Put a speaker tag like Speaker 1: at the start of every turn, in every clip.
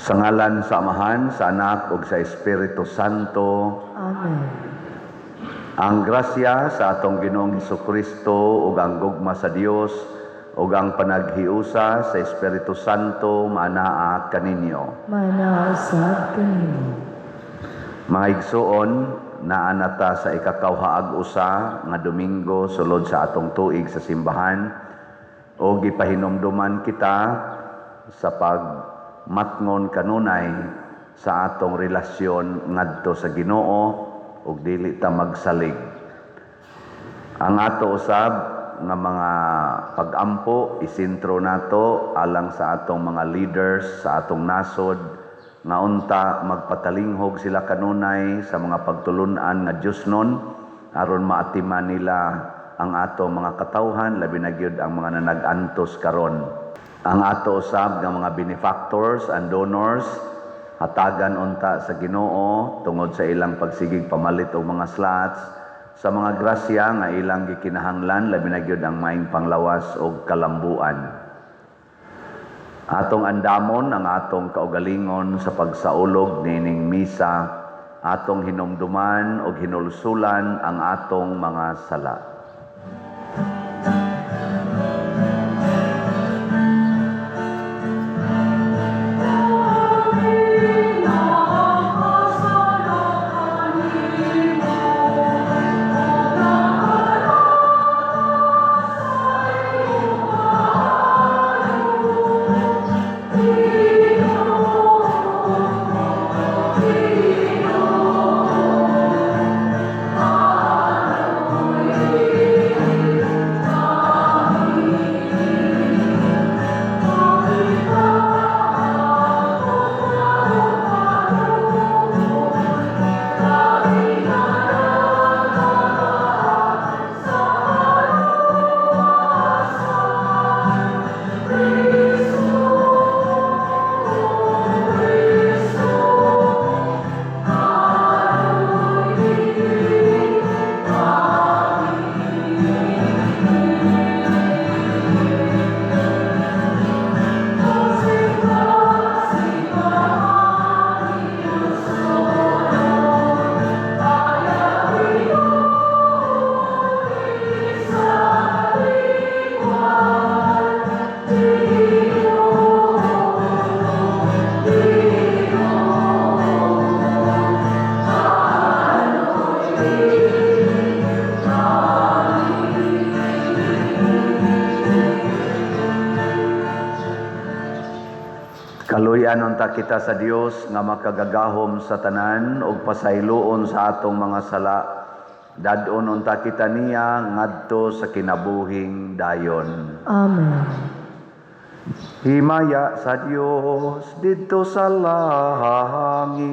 Speaker 1: Sa ngalan sa Amahan, sa Anak ug sa Espiritu Santo.
Speaker 2: Amen.
Speaker 1: Ang grasya sa atong Ginoong Kristo ug ang gugma sa Dios ug ang panaghiusa sa Espiritu Santo maanaa kaninyo.
Speaker 2: Maanaa usab kanimo.
Speaker 1: Mga igsuon, naa na ta sa ikakawhaag usa nga Domingo sulod sa atong tuig sa simbahan ug gipahinumduman kita sa pagmatngon kanunay sa atong relasyon ngadto sa Ginoo ug dili ta magsalig. Ang ato usab nga mga pag-ampo, isentro nato alang sa atong mga leaders sa atong nasod nga unta magpatalinghog sila kanunay sa mga pagtulunan nga Diosnon aron maatiman nila ang ato mga katawhan, labi na gyud ang mga nanag-antos karon. Ang ato usab nga mga benefactors and donors, hatagan unta sa Ginoo tungod sa ilang pagsigig pamalit og mga slots sa mga grasya nga ilang gikinahanglan, labi na gyud ang maayong panglawas og kalambuan. Atong andamon ang atong kaugalingon sa pagsaulog nining misa, atong hinumduman og hinulsulan ang atong mga sala. Kaluy-an unta kita sa Dios nga makagagahom sa tanan ug pasayloon sa atong mga sala. Dad-on unta kita niya ngadto sa kinabuhing dayon.
Speaker 2: Amen.
Speaker 1: Himaya sa Dios didto sa langit.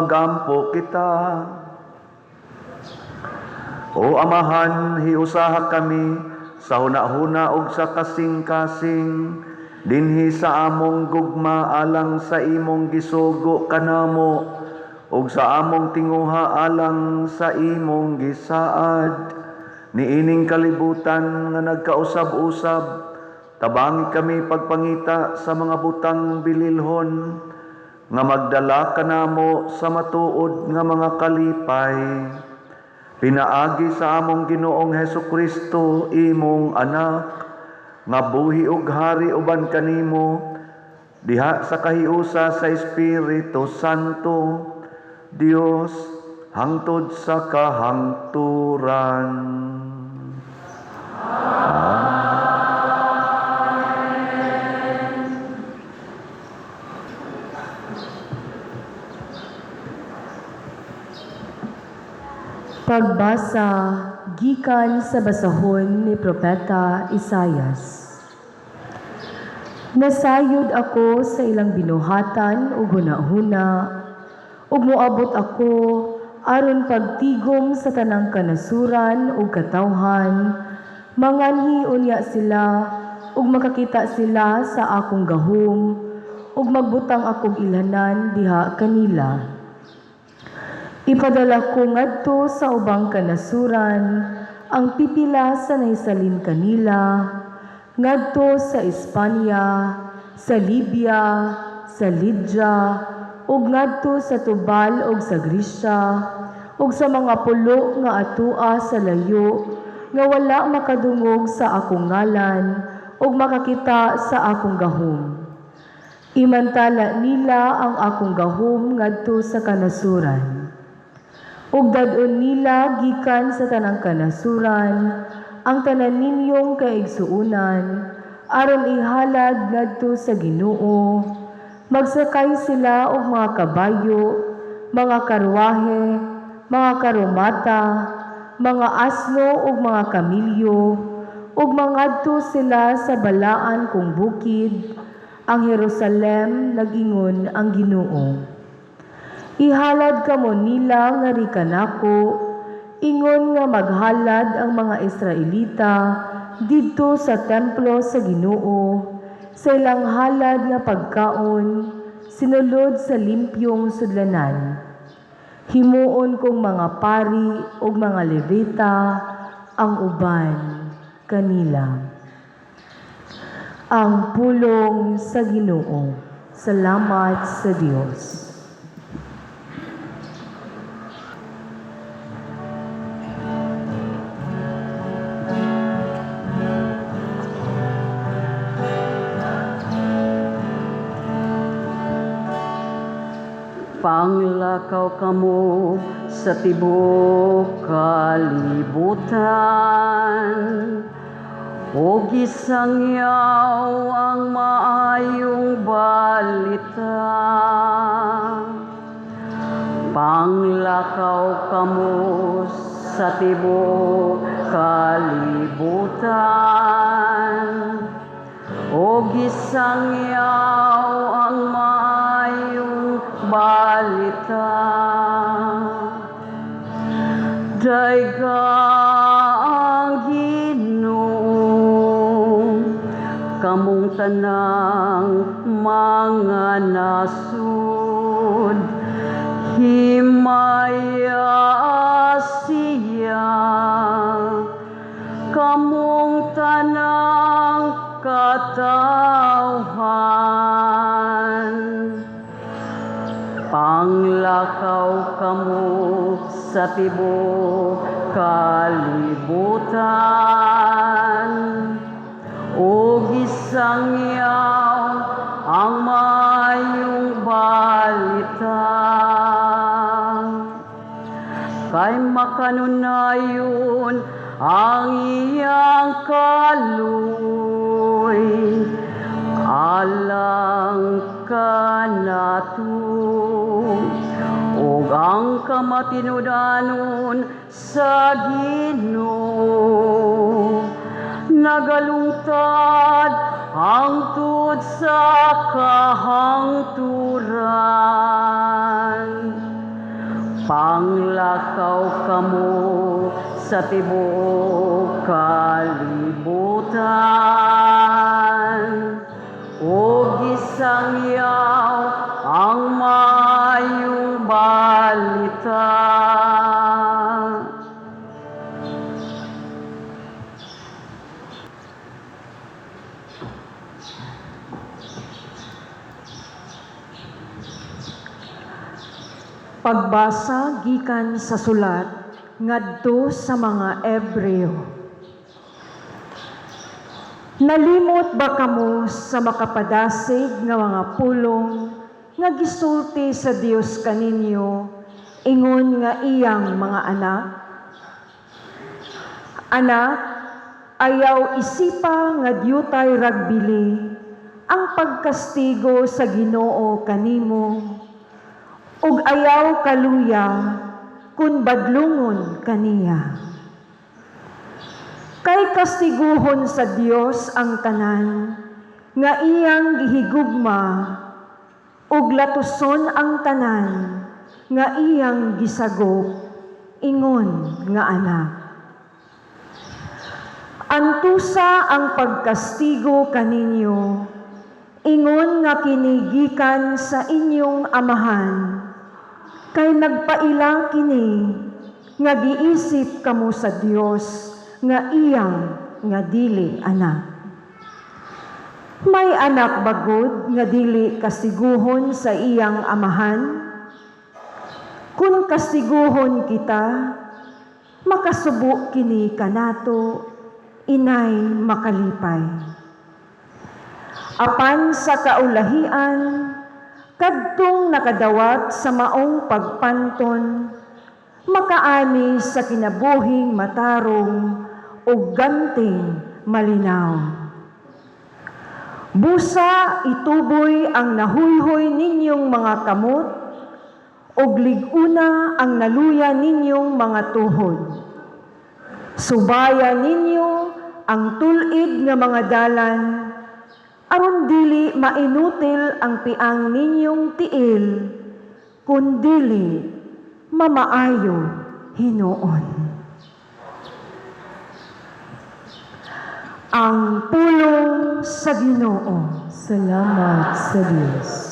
Speaker 1: Magampo kita. O Amahan, hiusaha kami sa hunahuna ug sa kasing-kasing dinhi sa among gugma alang sa imong gisugo kanamo ug sa among tinguha alang sa imong gisaad niining kalibutan nga nagkausab-usab. Tabangi kami pagpangita sa mga butang bililhon nga magdala kanamo sa matuod nga mga kalipay, pinaagi sa among Ginoong Hesus Kristo, imong anak, nga buhi ug hari uban kanimo diha sa kahiusa sa Espiritu Santo, Dios, hangtod sa kahangturan. Amen.
Speaker 2: Pagbasa gikan sa basahon ni Propeta Isayas. Nasayod ako sa ilang binuhatan ug hunahuna, ug moabot ako aron pagtigom sa tanang kanasuran ug katawhan. Manganhi unya sila ug makakita sila sa akong gahom, ug magbutang akog ilhanan diha kanila. Ipadala ko ngadto sa ubang kanasuran ang pipila sa nahisalin kanila, ngadto sa Espanya, sa Libya, sa Lydia, ug ngadto sa Tubal ug sa Gresya, ug sa mga pulo nga atua sa layo, nga wala makadungog sa akong ngalan ug makakita sa akong gahom. Imantala nila ang akong gahom ngadto sa kanasuran. Ug dad-on nila gikan sa tanang kanasuran ang tanan ninyong kaigsuonan aron ihalad ngadto sa Ginoo. Magsakay sila og mga kabayo, mga karwahe, mga karomata, mga asno ug mga kamilyo, ug mangadto sila sa balaan kong bukid, ang Jerusalem, nag-ingon ang Ginoo. Ihalad kamo nila nga rikanako, ingon nga maghalad ang mga Israelita didto sa templo sa Ginoo, sa ilang halad nga pagkaon, sinulod sa limpyong sudlanan. Himuon kong mga pari ug mga Levita ang uban kanila. Ang pulong sa Ginoo. Salamat sa Dios.
Speaker 3: Panglakaw kamo sa tibuok kalibutan, ug isangyaw ang maayong balita. Panglakaw kamo sa tibuok kalibutan, ug isangyaw ang maayong balita. Dayga ang Ginoo, kamong tanang mga nasud, himaya siya, kamong tanang katawhan. Panglakaw kamo sa tibuok kalibutan, ug isangyaw ang maayong balita. Kay makanunayon ang iyang kaluoy alang kanato, ug ang kamatinud-anon sa Ginoo nagalungtad hangtod sa kahangturan. Maglakaw kamo sa tibuok kalibutan ug isangyaw ang maayong balita.
Speaker 4: Pagbasa gikan sa sulat ngadto sa mga Ebreo. Nalimot ba kamo sa makapadasig nga mga pulong nga gisulti sa Dios kaninyo ingon nga iyang mga anak? "Anak, ayaw isipa nga diutay ragbili ang pagkastigo sa Ginoo kanimo ug ayaw kaluya kun badlungon kaniya. Kay kastiguhon sa Dios ang tanan nga iyang gihigugma ug latuson ang tanan nga iyang gisagop ingon nga anak. Antusa ang pagkastigo kaninyo ingon nga kini gikan sa inyong amahan, kay nagpaila kini nga giisip kamo sa Dios nga iyang nga dili anak. May anak ba gud nga dili kastiguhon sa iyang amahan? Kung kastiguhon kita, makasubo kini kanato, inay makalipay. Apan sa kaulahian, kadtong nakadawat sa maong pagpanton, makaani sa kinabuhing matarong ug ganting malinaw. Busa ituboy ang nahuyhoy ninyong mga kamot ug lig-una ang naluya ninyong mga tuhod. Subaya ninyo ang tul-id nga mga dalan aron dili mainutil ang piang ninyong tiil, kundili mamaayo hinuon. Ang pulong sa Ginoo.
Speaker 2: Salamat sa Dios.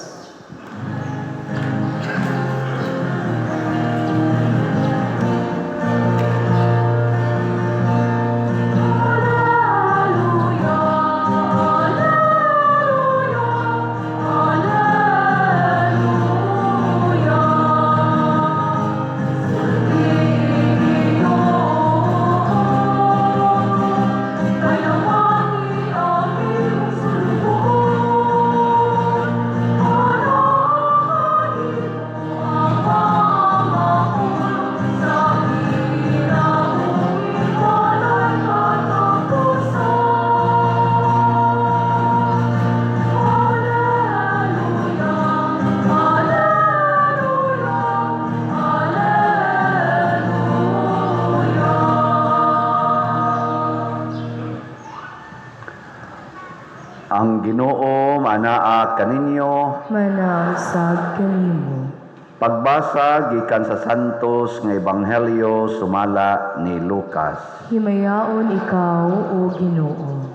Speaker 1: Ang Ginoo manaa kaninyo.
Speaker 2: Manaa usab kanimo.
Speaker 1: Pagbasa gikan sa Santos nga Ebanghelyo sumala ni Lucas.
Speaker 2: Himayaon ikaw, O Ginoo.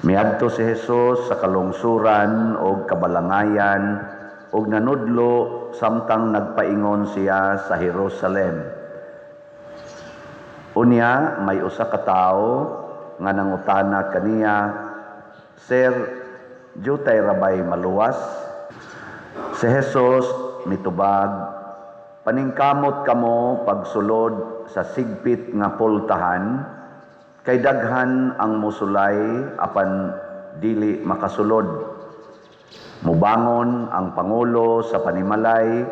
Speaker 1: Miadto si Jesus sa kalungsuran og kabalangayan og nanudlo samtang nagpaingon siya sa Jerusalem. Unya may usa ka tawo nga nangutana kaniya, "Sir, diutay ra bay maluwas?" Si Jesus mitubag, "Paningkamot kamo pagsulod sa sigpit nga pultahan, kay daghan ang musulay apan dili makasulod. Mubangon ang pangulo sa panimalay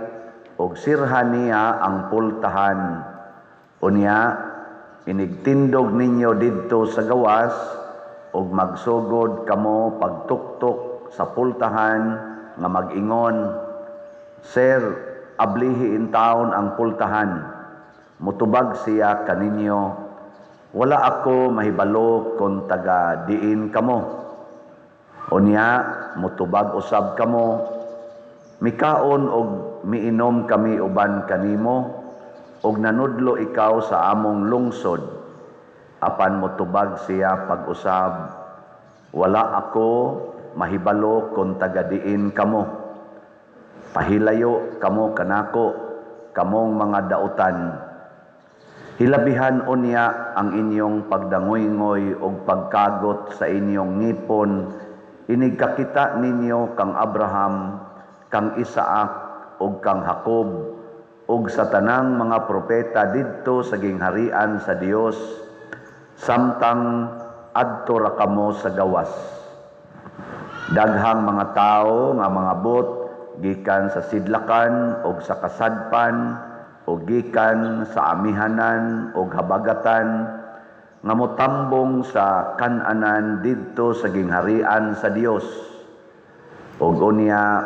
Speaker 1: ug sirhan niya ang pultahan. Unya inigtindog ninyo didto sa gawas ug magsugod kamo pagtuktok sa pultahan nga mag-ingon, 'Sir, ablihi intawon ang pultahan.' Mutubag siya kaninyo, 'Wala ako mahibalo kon taga diin kamo.' Unya mutubag usab kamo, 'Mikaon og miinom kami uban kanimo ug nanudlo ikaw sa among lungsod." Apan motubag siya pag-usab, "Wala ako mahibalo kon taga diin kamo. Pahilayo kamo kanako, kamong mga dautan." Hilabihan unya ang inyong pagdangoy-ngoy ug pagkagot sa inyong ngipon inigkakita ninyo kang Abraham, kang Isaac ug kang Jacob ug sa tanang mga propeta didto sa gingharian sa Dios, samtang adto ra kamo sa gawas. Daghang mga tawo nga mangabot gikan sa sidlakan ug sa kasadpan ug gikan sa amihanan ug habagatan nga motambong sa kan-anan didto sa gingharian sa Dios. Ug unya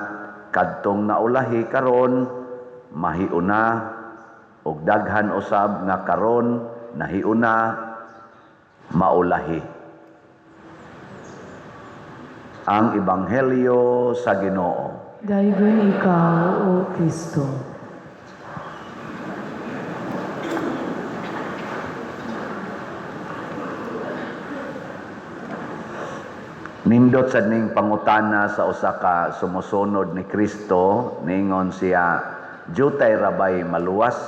Speaker 1: kadtong naulahi karon mahiuna, ug daghan usab nga karon nahiuna maulahi. Ang Ebanghelyo sa Ginoo.
Speaker 2: Daygon ikaw, O Kristo.
Speaker 1: Nindot sa ning pangutana sa usa ka sumusunod ni Kristo, ningon siya, "Jutay rabay maluwas?"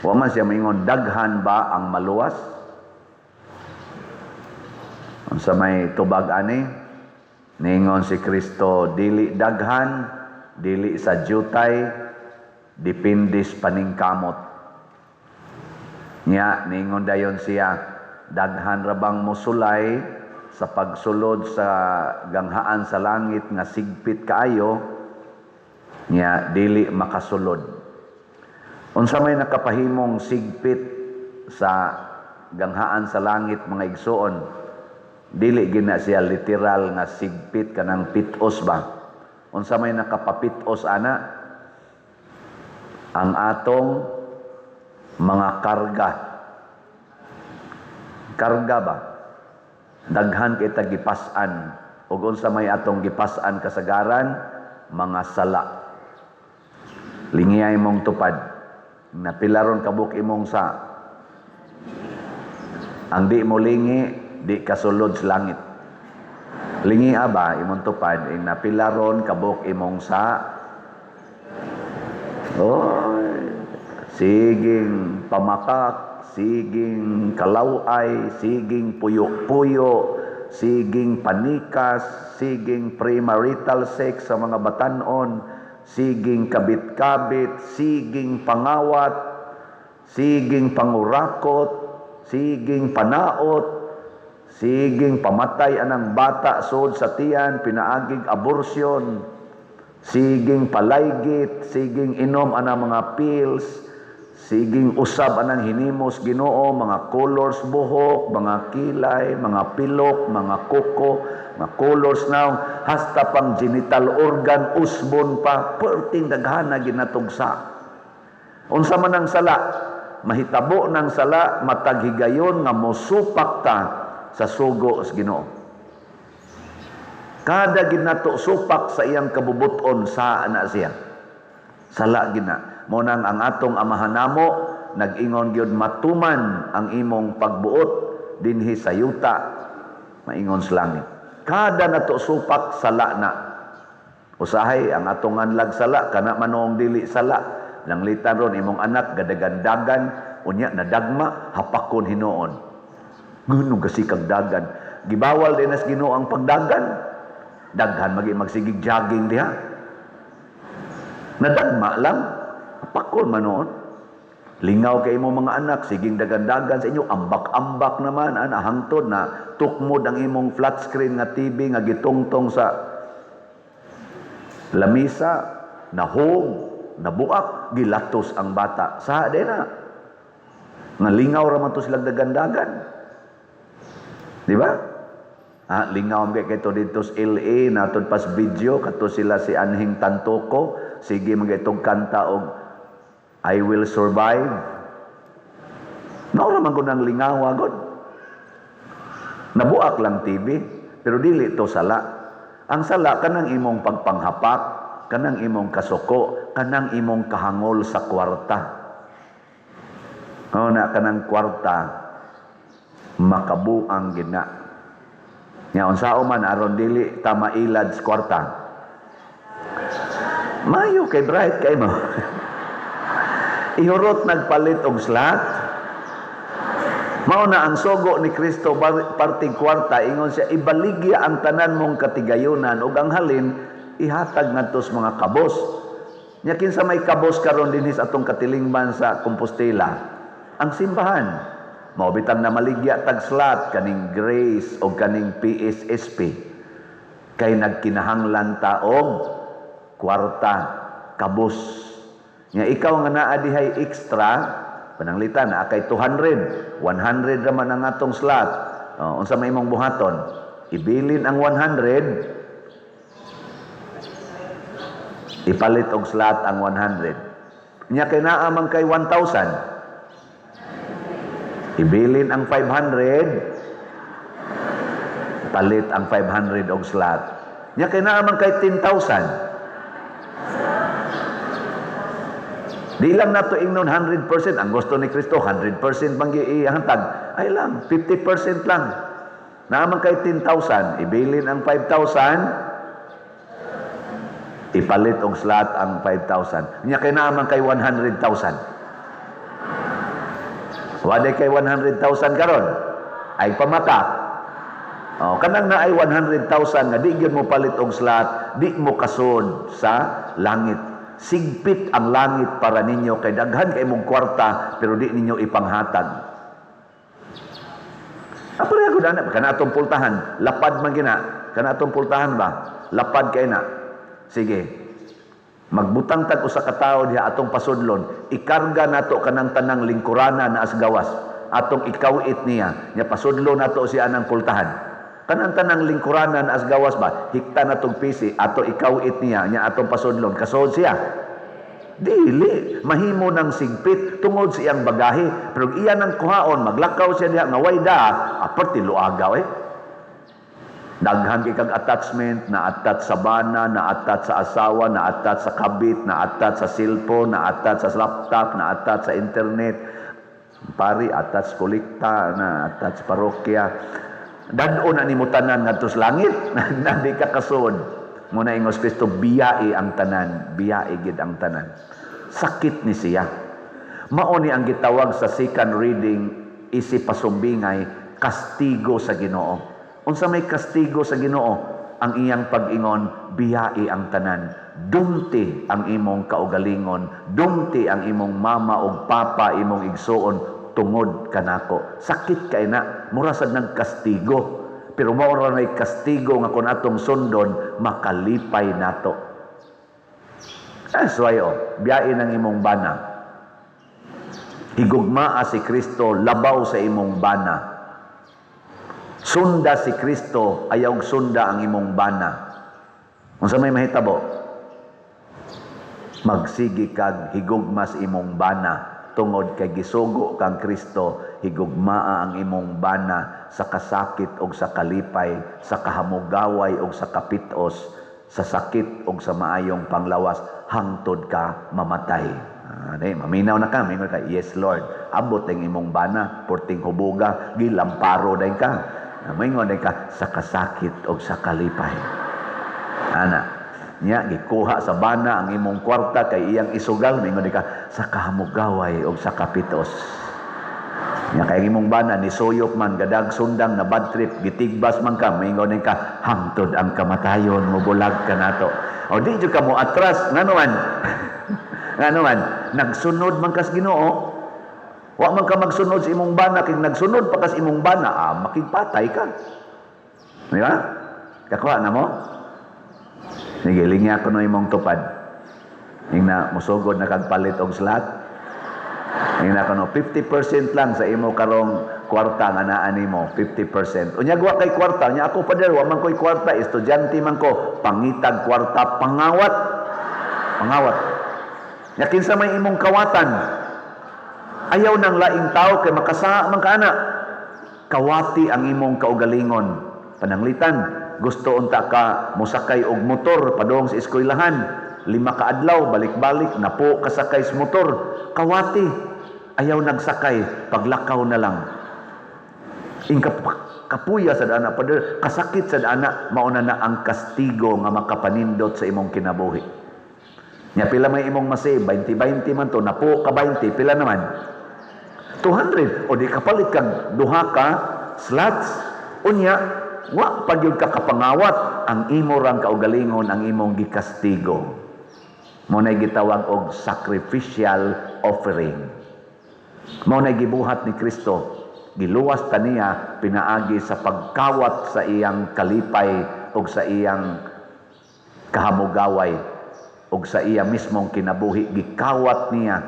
Speaker 1: Wa man siya moingon, "Daghan ba ang maluwas?" Unsa may tubag ani? Ningon si Kristo, "Dili daghan, dili sa jutay, depende sa paningkamot." Nya ningon dayon siya, "Daghan ra bang mosulay sa pagsulod sa ganghaan sa langit nga sigpit kaayo?" Nya dili makasulod. Unsa may nakapahimong sigpit sa ganghaan sa langit, mga igsuon? Dili gina siya literal nga sigpit kanang pitos ba? Unsa may nakapapitos ana? Ang atong mga karga. Karga ba? Daghan kita gipas-an. Ug unsa may atong gipas-an kasagaran? Mga sala. Lingiyay mong tupad. Napilaron kabuk imong sa. Ang di mo lingi, di kasulod sa langit. Lingi aba imong tupad, ing napilaron kabuk imong sa. Oy, siging pamakak, siging kalaway, siging puyo-puyo, siging panikas, siging premarital sex sa mga batanon, siging kabit-kabit, siging pangawat, siging pangurakot, siging panaot, siging pamatay anang bata sod sa tiyan, pinaagig aborsyon, siging palaygit, siging inom anang mga pills, siging usab anang hinimos Ginoo, mga colors buhok, mga kilay, mga pilok, mga kuko, mga colors now, hasta pang genital organ, usbon pa, perting daghana ginatugsa. Unsa man ang sala, mahitabo ng sala, matag higayon nga mosupak ta sa sugo sa Ginoo. Kada ginato supak sa iyang kabubuton sa ana siya. Sala gina. Mo nang ang atong amahan namo nag-ingon gyud, "Matuman ang imong pagbuot dinhi sa yuta maingon sa langit." Kada nato supak, sala na. Usahay ang atong anlag sala kana manong dili sala. Langlitan ron imong anak gadagandagan, unya nadagma, hapakon hinuon. Nganong kasikag dagan? Gibawal din as Ginoo ang pagdagan. Daghan magi magsigig jogging diha. Nadagma lang, hapakon man noon. Lingaw kay imong mga anak, siging dagandagan sa inyo, ambak-ambak naman, ana hangtod na tukmod ang imong flat screen nga TV nga gitungtong sa lamisa, nahog, nabuak, gilatos ang bata. Sa din na. Nga lingaw ra man to silang dagandagan. Di ba? Ah, lingaw man kay to dito sa LA, naton pas video kato sila si Anhing Tantoko, sige mga itong kanta og "I Will Survive." Naura man gud ang lingawa gud. Nabuak lang TV, pero dili to sala. Ang sala kanang imong pagpanghapak, Kanang imong kasuko, kanang imong kahangol sa kwarta. O na kanang kwarta makabuang gina. Nya unsaon man aron dili ta mailad sa kwarta? Mayo kay bright kay mo. Ihurot nagpalit og slot. Mao na ang sugo ni Kristo parting kwarta, ingon siya, ibaligya ang tanan mong katigayunan ug ang halin ihatag ngadto sa mga kabos. Nya kinsa may kabos karon dinhi sa atong katilingban sa Compostela? Ang simbahan. Mao bitang namaligya tag slot kaning Grace o kaning PSSP kay nagkinahanglan ta og kwarta, kabos. Nya ikaw nga naa dihay extra, pananglitan naa kay 200, 100 ra man ang atong slot. Oh, unsa may imong buhaton? Ibilin ang 100, ipalit og slot ang 100. Nya kay naa man kay 1,000, ibilin ang 500, palit ang 500 og slot. Nya kay naa man kay 10,000, di lang nato ingnon 100%. Ang gusto ni Kristo, 100% bang ihatag? Ay lang, 50% lang. Naa man kay 10,000, ibilin ang 5,000, ipalit og slot ang 5,000. Nya kay naa man kay 100,000. Wala kay 100,000 karon. Ay pamata. Oh, kanang naay 100,000 nga di gyud mo palit og slot, di mo kasod sa langit. Sigpit ang langit para ninyo kay daghan kay imong kwarta pero di ninyo ipanghatag. Ah, pareho gud ana kana atong pultahan, lapad man gina. Kana atong pultahan ba? Lapad kay na. Sige. Magbutang tag usa ka tawo diha atong pasudlon, ikarga nato kanang tanang lingkurana na asgawas. Atong ikaw-it niya, nya pasudlo nato siya ng pultahan. Kanang tanang lingkuranan as gawas ba, hikta na tong pisi, ato ikaw-it niya, nya atong pasudlon, kasod siya. Dili, mahimo ng sigpit tungod sa iyang bagahe. Pero iya nang kuhaon, maglakaw siya diha nga way da, aparte luagaw eh. Daghan kay kag attachment, na-attach sa bana, na-attach sa asawa, na-attach sa kabit, na-attach sa cellphone, na-attach sa laptop, na-attach sa internet. Pari, attach kolekta, na-attach parokya. Dad-on na nimo tanan ngadto sa langit, na di ka kasod. Muna ingos Kristo, biyai ang tanan, biyai gid ang tanan. Sakit ni siya. Mao ni ang gitawag sa second reading isi pasumbingay, kastigo sa Ginoo. Unsa may kastigo sa Ginoo? Ang iyang pag-ingon, biyai ang tanan. Dumti ang imong kaugalingon, dumti ang imong mama ug papa, imong igsuon tungod kanako. Sakit kay na, mura sad nagkastigo. Pero mao ra nay kastigo nga kun atong sundon, makalipay nato. That's why, oh, biyain ang imong bana. Higugmaa si Kristo labaw sa imong bana. Sunda si Kristo, ayaw sunda ang imong bana. Unsa may mahitabo? Magsigi kag higugma sa imong bana tungod kay gisugo kang Kristo, higugmaa ang imong bana sa kasakit og sa kalipay, sa kahamugaway og sa kapitos, sa sakit og sa maayong panglawas hangtod ka mamatay. Di, maminaw na ka, mingon ka, "Yes Lord." Abot ang imong bana, porting hubuga, gilamparo day ka. Maingon day ka sa kasakit og sa kalipay. Ana, nya gikuha sa bana ang imong kwarta kay iyang isugal, maingon day ka sa kahamugaway og sa kapitos. Nya kay imong bana ni suyop man, gadag sundang na bad trip, gitigbas man ka, maingon day ka hangtod ang kamatayon mobulag ka nato. O di jud ka mo atras, ngano man? Ngano man, nagsunod man kas Ginoo. Wa man ka magsunod sa imong bana, kay nagsunod pa kas imong bana, makigpatay ka. Di ba? Kakuha na mo? Sige, lingya ko no imong tupad. Ingna, musugod na kag palit og slot. Ingna ko no, 50% lang sa imo karong kwarta nga naa nimo, 50%. Unya wa kay kwarta, unya ako, Father, wa man ko'y kwarta, estudyante man ko, pangitag kwarta, pangawat. Pangawat. Nya kinsa may imong kawatan? Ayaw ng laing tao kay makasa man ka ana. Kawati ang imong kaugalingon. Pananglitan, gusto unta ka mosakay og motor padung sa eskwelahan. 5 ka adlaw balik-balik, napo kasakay sa motor, kawati, ayaw nagsakay, paglakaw na lang. Ingka kapuya sa dana, pader, kasakit sa dana, mauna na ang kastigo nga makapanindot sa imong kinabuhi. Nya pila may imong ma-save, 20-20 man to, napo ka 20, pila naman? 200. O di kapalit kag duha ka slots. Unya, wa pa gyud ka kapangawat, ang imo rang kaugalingon ang imong gikastigo. Mao nay gitawag og sacrificial offering. Mao nay gibuhat ni Kristo. Giluwas ta niya pinaagi sa pagkawat sa iyang kalipay ug sa iyang kahamugaway ug sa iya mismong kinabuhi, gikawat niya,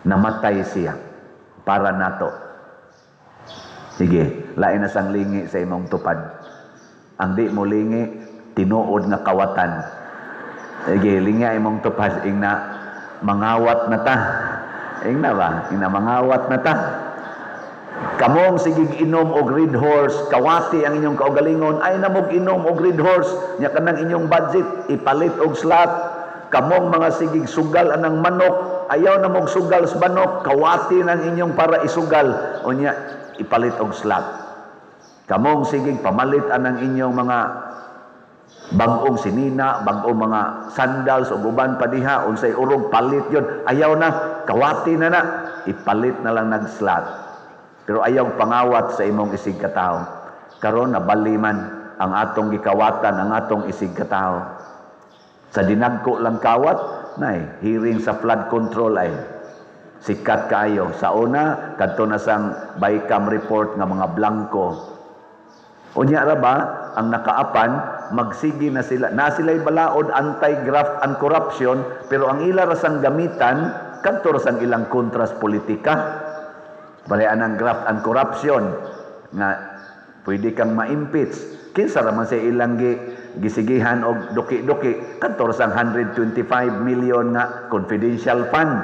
Speaker 1: namatay siya para nato. Sige, lain na sang lingi sa imong tupad. Ang di mo lingi, tinuod nga kawatan. Sige, lingi imong tupad, ingna mangawat na ta. Ingna ba? Ingna mangawat na ta. Kamong sigig inom og Red Horse, kawati ang inyong kaugalingon, ay namog inom og Red Horse, nya kanang inyong budget, ipalit og slot. Kamong mga sigig sugal anang manok, ayaw na mog sugal sa manok, kawati ng inyong para isugal, unya ipalit og slot. Kamong sigig pamalit anang inyong mga bag-ong sinina, bag-ong mga sandals ug uban pa diha, unsay urog palit yon. Ayaw na, kawati na na, ipalit na lang nag-slot. Pero ayaw pangawat sa imong isig katawo. Karon nabali man ang atong gikawatan, ang atong isig katawo. Sa dinagko lang kawat, nay, hearing sa flood control ay sikat kaayo. Sa una, kadto na sang BICAM report nga mga blanco. Unya ra ba ang nakaapan, magsige na sila na sila'y balaod anti-graft and corruption, pero ang ila ra sang gamitan kadto ra sang ilang kontras politika. Balayan ang graft and corruption nga pwede kang ma-impeach. Kinsa ra man sa ilang gisigihan og duki-duki, kadto ra sang 125 million nga confidential fund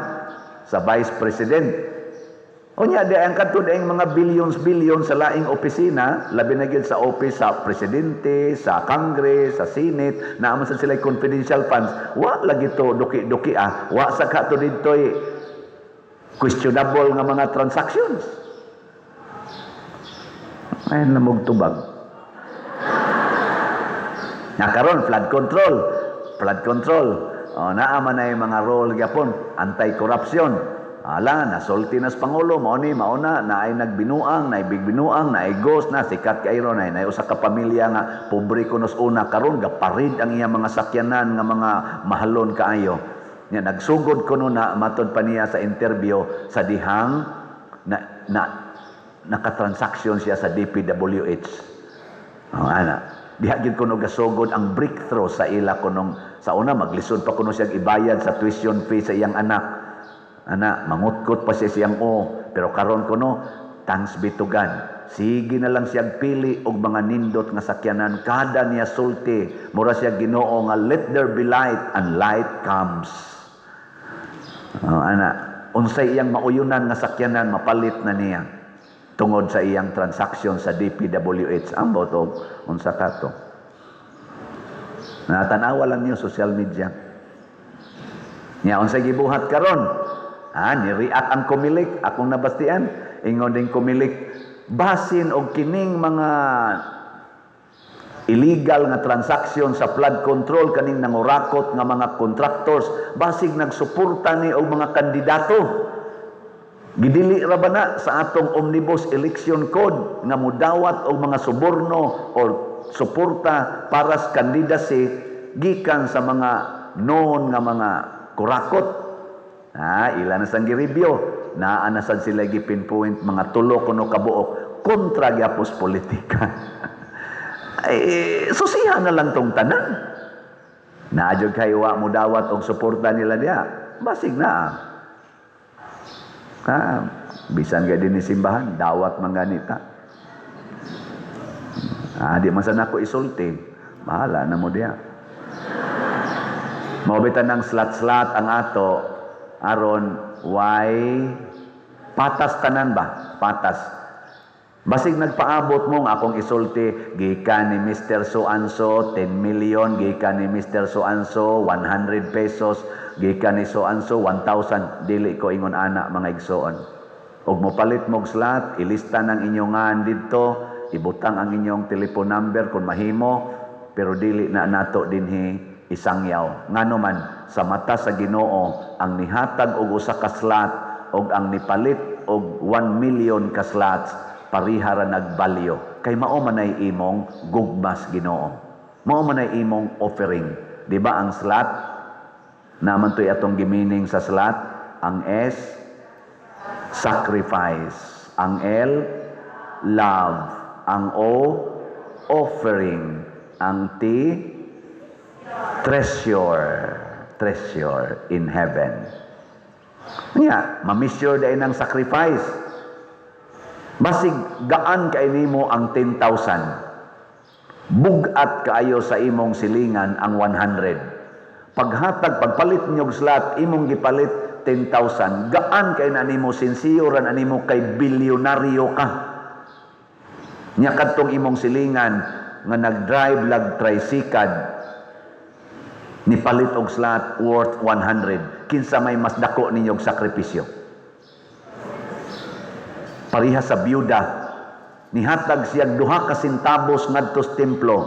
Speaker 1: sa vice president. Unya di ang kadto ang mga billions billions sa laing opisina, labi na gyud sa office sa presidente, sa Congress, sa Senate, naa man sa sila confidential funds. Wa lagi to duki-duki ah. Wa sa kato didtoy questionable nga mga transactions. Ay namog tubag. Na karon flood control, flood control. O naa man ay mga role gyapon, anti-corruption. Ala, nasulti nas pangulo, mao ni mao na, naay nagbinuang, naay bigbinuang, naay ghost na sikat kay ron, naay usa ka pamilya nga pobre kunos una, karon gaparid ang iyang mga sakyanan nga mga mahalon kaayo. Nya nagsugod kuno na, matod pa niya sa interview, sa dihang na, na nakatransaksyon siya sa DPWH. Oh, ana. Diha gyud kuno gasugod ang breakthrough sa ila kunong sa una maglisod pa kuno siya ibayad sa tuition fee sa iyang anak. Ana, mangutkot pa siya siyang o, pero karon kuno, thanks be to God. Sige na lang siyang pili og mga nindot nga sakyanan kada niya sulti, mura siya Ginoo nga "Let there be light," and light comes. Oh, ana, unsay iyang mauyunan nga sakyanan mapalit na niya tungod sa iyang transaction sa DPWH. Ambot og unsa ka to. Natanawa lang niyo social media. Nya unsay gibuhat karon? Ah, ni-react ang Comelec, akong nabastian. Ingon din Comelec, basin og kining mga illegal nga transaction sa flood control, kaning nangurakot nga mga contractors, basig nagsuporta ni og mga kandidato. Gidili ra ba na sa atong Omnibus Election Code nga mudawat og mga suborno or suporta para sa candidacy gikan sa mga known nga mga kurakot? Ah, ila na sang gi-review. Naa na sad sila gi-pinpoint mga tulo kuno kabuok kontra gyapos politika. Ay, susiha na lang tong tanan. Naa jud kay wa mo dawat og suporta nila diha. Basig na. Ah, bisan kay dinhi simbahan, dawat man ganita. Ah, di man sa nako isulti. Bahala na mo diha. Mao bitan ng slot-slot ang ato aron why patas tanan ba? Patas. Basig nagpaabot mo nga akong isulti, gikan ni Mr. So and so 10 million, gikan ni Mr. So and so 100 pesos, gikan ni so and so 1,000. Dili ko ingon ana, mga igsoon. Og mopalit mog slot, ilista ng inyong ngan didto, ibutang ang inyong telephone number kung mahimo, pero dili na nato dinhi isangyaw. Ngano man, sa mata sa Ginoo, ang nihatag og usa ka slot og ang nipalit og 1 million ka slots, pariha ra nagbalyo. Kay mao man ay imong gugmas Ginoo. Mao man ay imong offering. Di ba ang slot? Naman to'y atong gi-meaning sa slot. Ang S, sacrifice. Ang L, love. Ang O, offering. Ang T, treasure. Treasure in heaven. Nya, ma-measure diay ng sacrifice. Basig gaan kay nimo ang 10,000. Bugat kaayo sa imong silingan ang 100. Paghatag, pagpalit ninyog slot, imong gipalit 10,000. Gaan kay na nimo, sinsiyo ra na nimo kay bilyonaryo ka. Nya kadtong imong silingan nga nag-drive lag tricycle, nipalit og slot worth 100. Kinsa may mas dako ninyog sakripisyo? Pareha sa byuda, nihatag siya duha ka sentabos ngadto sa templo,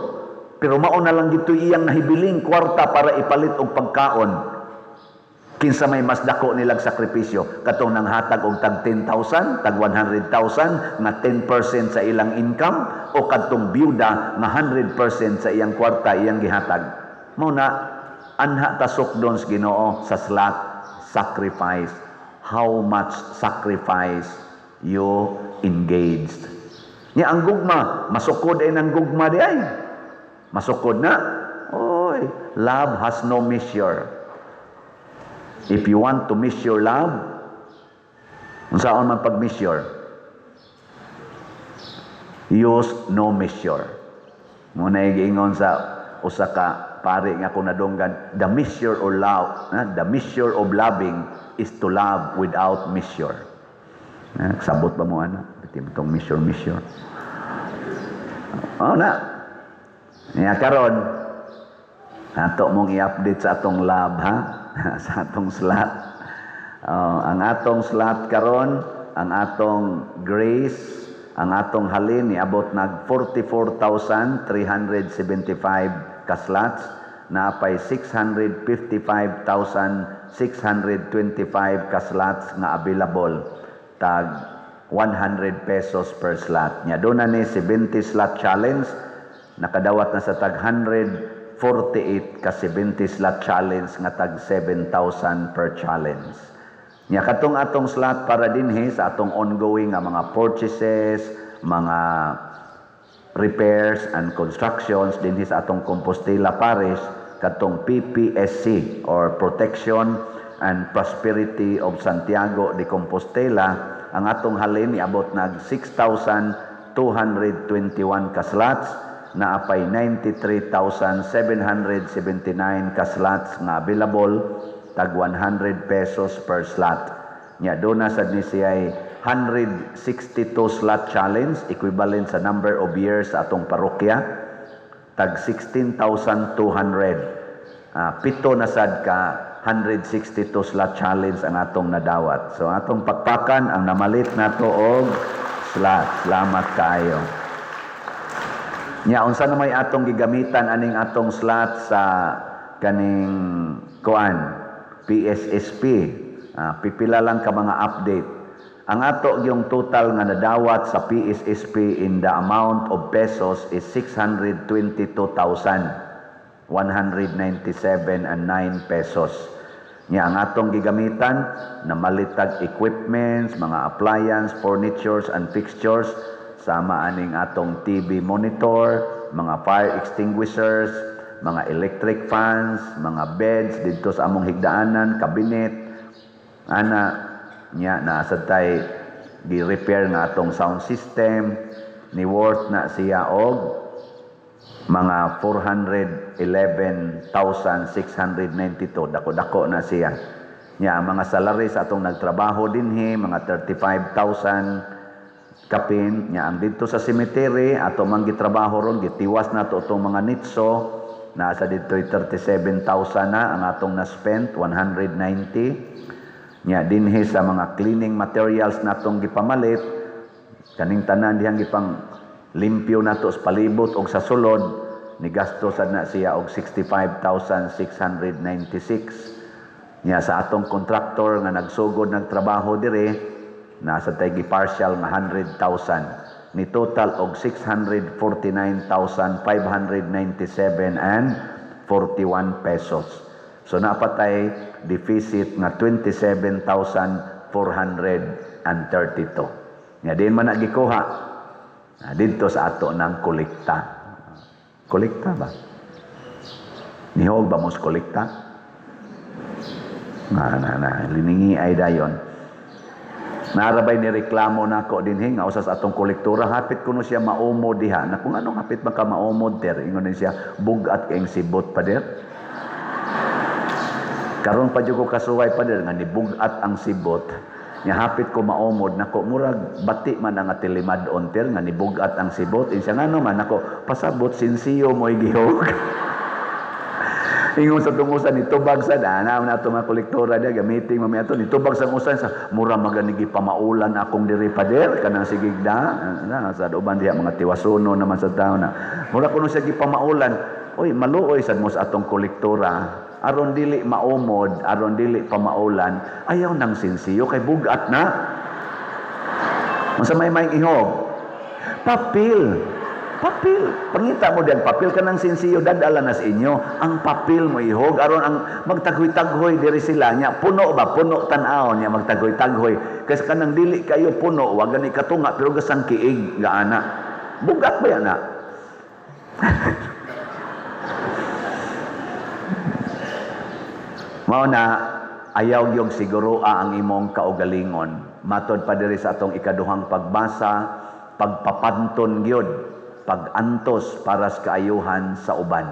Speaker 1: pero mao na lang dito iyang nahibiling kwarta para ipalit og pagkaon. Kinsa may mas dako nilag sakripisyo? Katong nanghatag og tag 10,000, tag 100,000 nga 10% sa ilang income, o kadtong byuda nga 100% sa iyang kwarta iyang gihatag? Mao na anha ta sukdon sa Ginoo sa slot, sacrifice. How much sacrifice you engaged? Nya ang gugma, masukod ay ng gugma di ay. Masukod na. Oy, love has no measure. If you want to measure love, unsaon man pag-measure? Use no measure. Muna giingon sa usa ka pare nga akong nadunggan, the measure of love, the measure of loving is to love without measure. Sabot ba mo ana? Biti mo tong measure measure. Oh na. Nya karon ato mong i-update sa atong love, ha, sa atong slot. Oh, ang atong slot karon, ang atong grace, ang atong halin niabot nag 44,375 ka slots, naapay 655,625 ka slots nga available, tag 100 pesos per slot. Nya doon na ni 70 slot challenge, nakadawat na sa tag 148 ka 70 slot challenge nga tag 7,000 per challenge. Nya katong atong slot para dinhi sa atong ongoing nga mga purchases, mga repairs and constructions dinhi sa atong Compostela Parish, katong PPSC or Protection and Prosperity of Santiago de Compostela, ang atong halin niabot nag 6,221 ka slots, naapay 93,779 ka slots nga available, tag 100 pesos per slot. Nya doon na sad ni siya 162 slot challenge, equivalent sa number of years sa atong parokya, tag 16,200. Pito na sad ka 162 slot challenge ang atong nadawat. So atong pakpakan ang namalit nato og slot. Salamat kaayo. Nya unsa na may atong gigamitan aning atong slot sa kaning kuan PSSP? Pipila lang ka mga update. Ang ato yung total nga nadawat sa PSSP in the amount of pesos is 622,197 and 9 pesos. Nya ang atong gigamitan namalitag equipments, mga appliance, furnitures and fixtures, sama aning atong TV monitor, mga fire extinguishers, mga electric fans, mga beds didto sa among higdaanan, cabinet, ana nya naa sad tay gi-repair nga atong sound system, ni worth na siya og mga 411,692. Dako-dako na siya. Nya ang mga salary sa atong nagtrabaho dinhi, mga 35,000. Kapin nya ang didto sa cemetery ato man gitrabaho ron, gitiwas nato itong mga nitso, nasa didto 37,000 na ang atong na-spend, 190. Nya dinhi sa mga cleaning materials natong gipamalit, kaning tanan dihang gipang limpyo nato sa palibot og sa sulod, ni gasto sad na siya og 65,696. Nya sa atong contractor nga nagsugod nagtrabaho dire, nasa tay partial nga 100,000, ni total og 649,597 and 41 pesos. So napatay deficit nga 27,432. Nya din man na gikuha na didto sa ato ng kolekta. Kolekta ba? Nihog ba mo sa kolekta? Na, na, na. Liningi ay dayon. Narabay ni reklamo nako dinhi nga usas atong kolektora, hapit kuno siya maumo diha. Na kung anong hapit man ka maumod ter, ingon din siya, bugat kayong sibot, pader. Karon pa jud ko kasuway, pader, nga nibugat ang sibot. Nya hapit ko maumod nako, murag bati man ang atilimad-on ter nga nibugat ang sibot. Insa ngano man nako pasabot sinsiyo mo'y gihog. Ingon sa tungusan ni tubag sa dana na ato mga kolektora dia gamiting mamaya ato ni tubag sa usan sa mura maganigi pamaulan akong diri, pader, kanang sigigda na sa uban diha mga tiwasuno naman sa tao na mura kuno siya gipamaulan. Oy, maluoy sad mo sa atong kolektora, aron dili maumod, aron dili pamaulan, ayaw nang sinsiyo kay bugat na. Unsa may may ihog? Papel. Papel. Pangita mo diyan papel kanang sinsiyo dadala na sa inyo. Ang papel mo ihog aron ang magtaghoy-taghoy diri sila nya puno ba, puno tan-awon nya magtaghoy-taghoy. Kasi kanang dili kayo puno, wa gani katunga pero gasang kiig ga ana. Bugat ba yan na? Mao na ayaw gyud siguro ang imong kaugalingon. Matod pa diri sa atong ikaduhang pagbasa, pagpapanton gyud, pagantos para sa kaayuhan sa uban.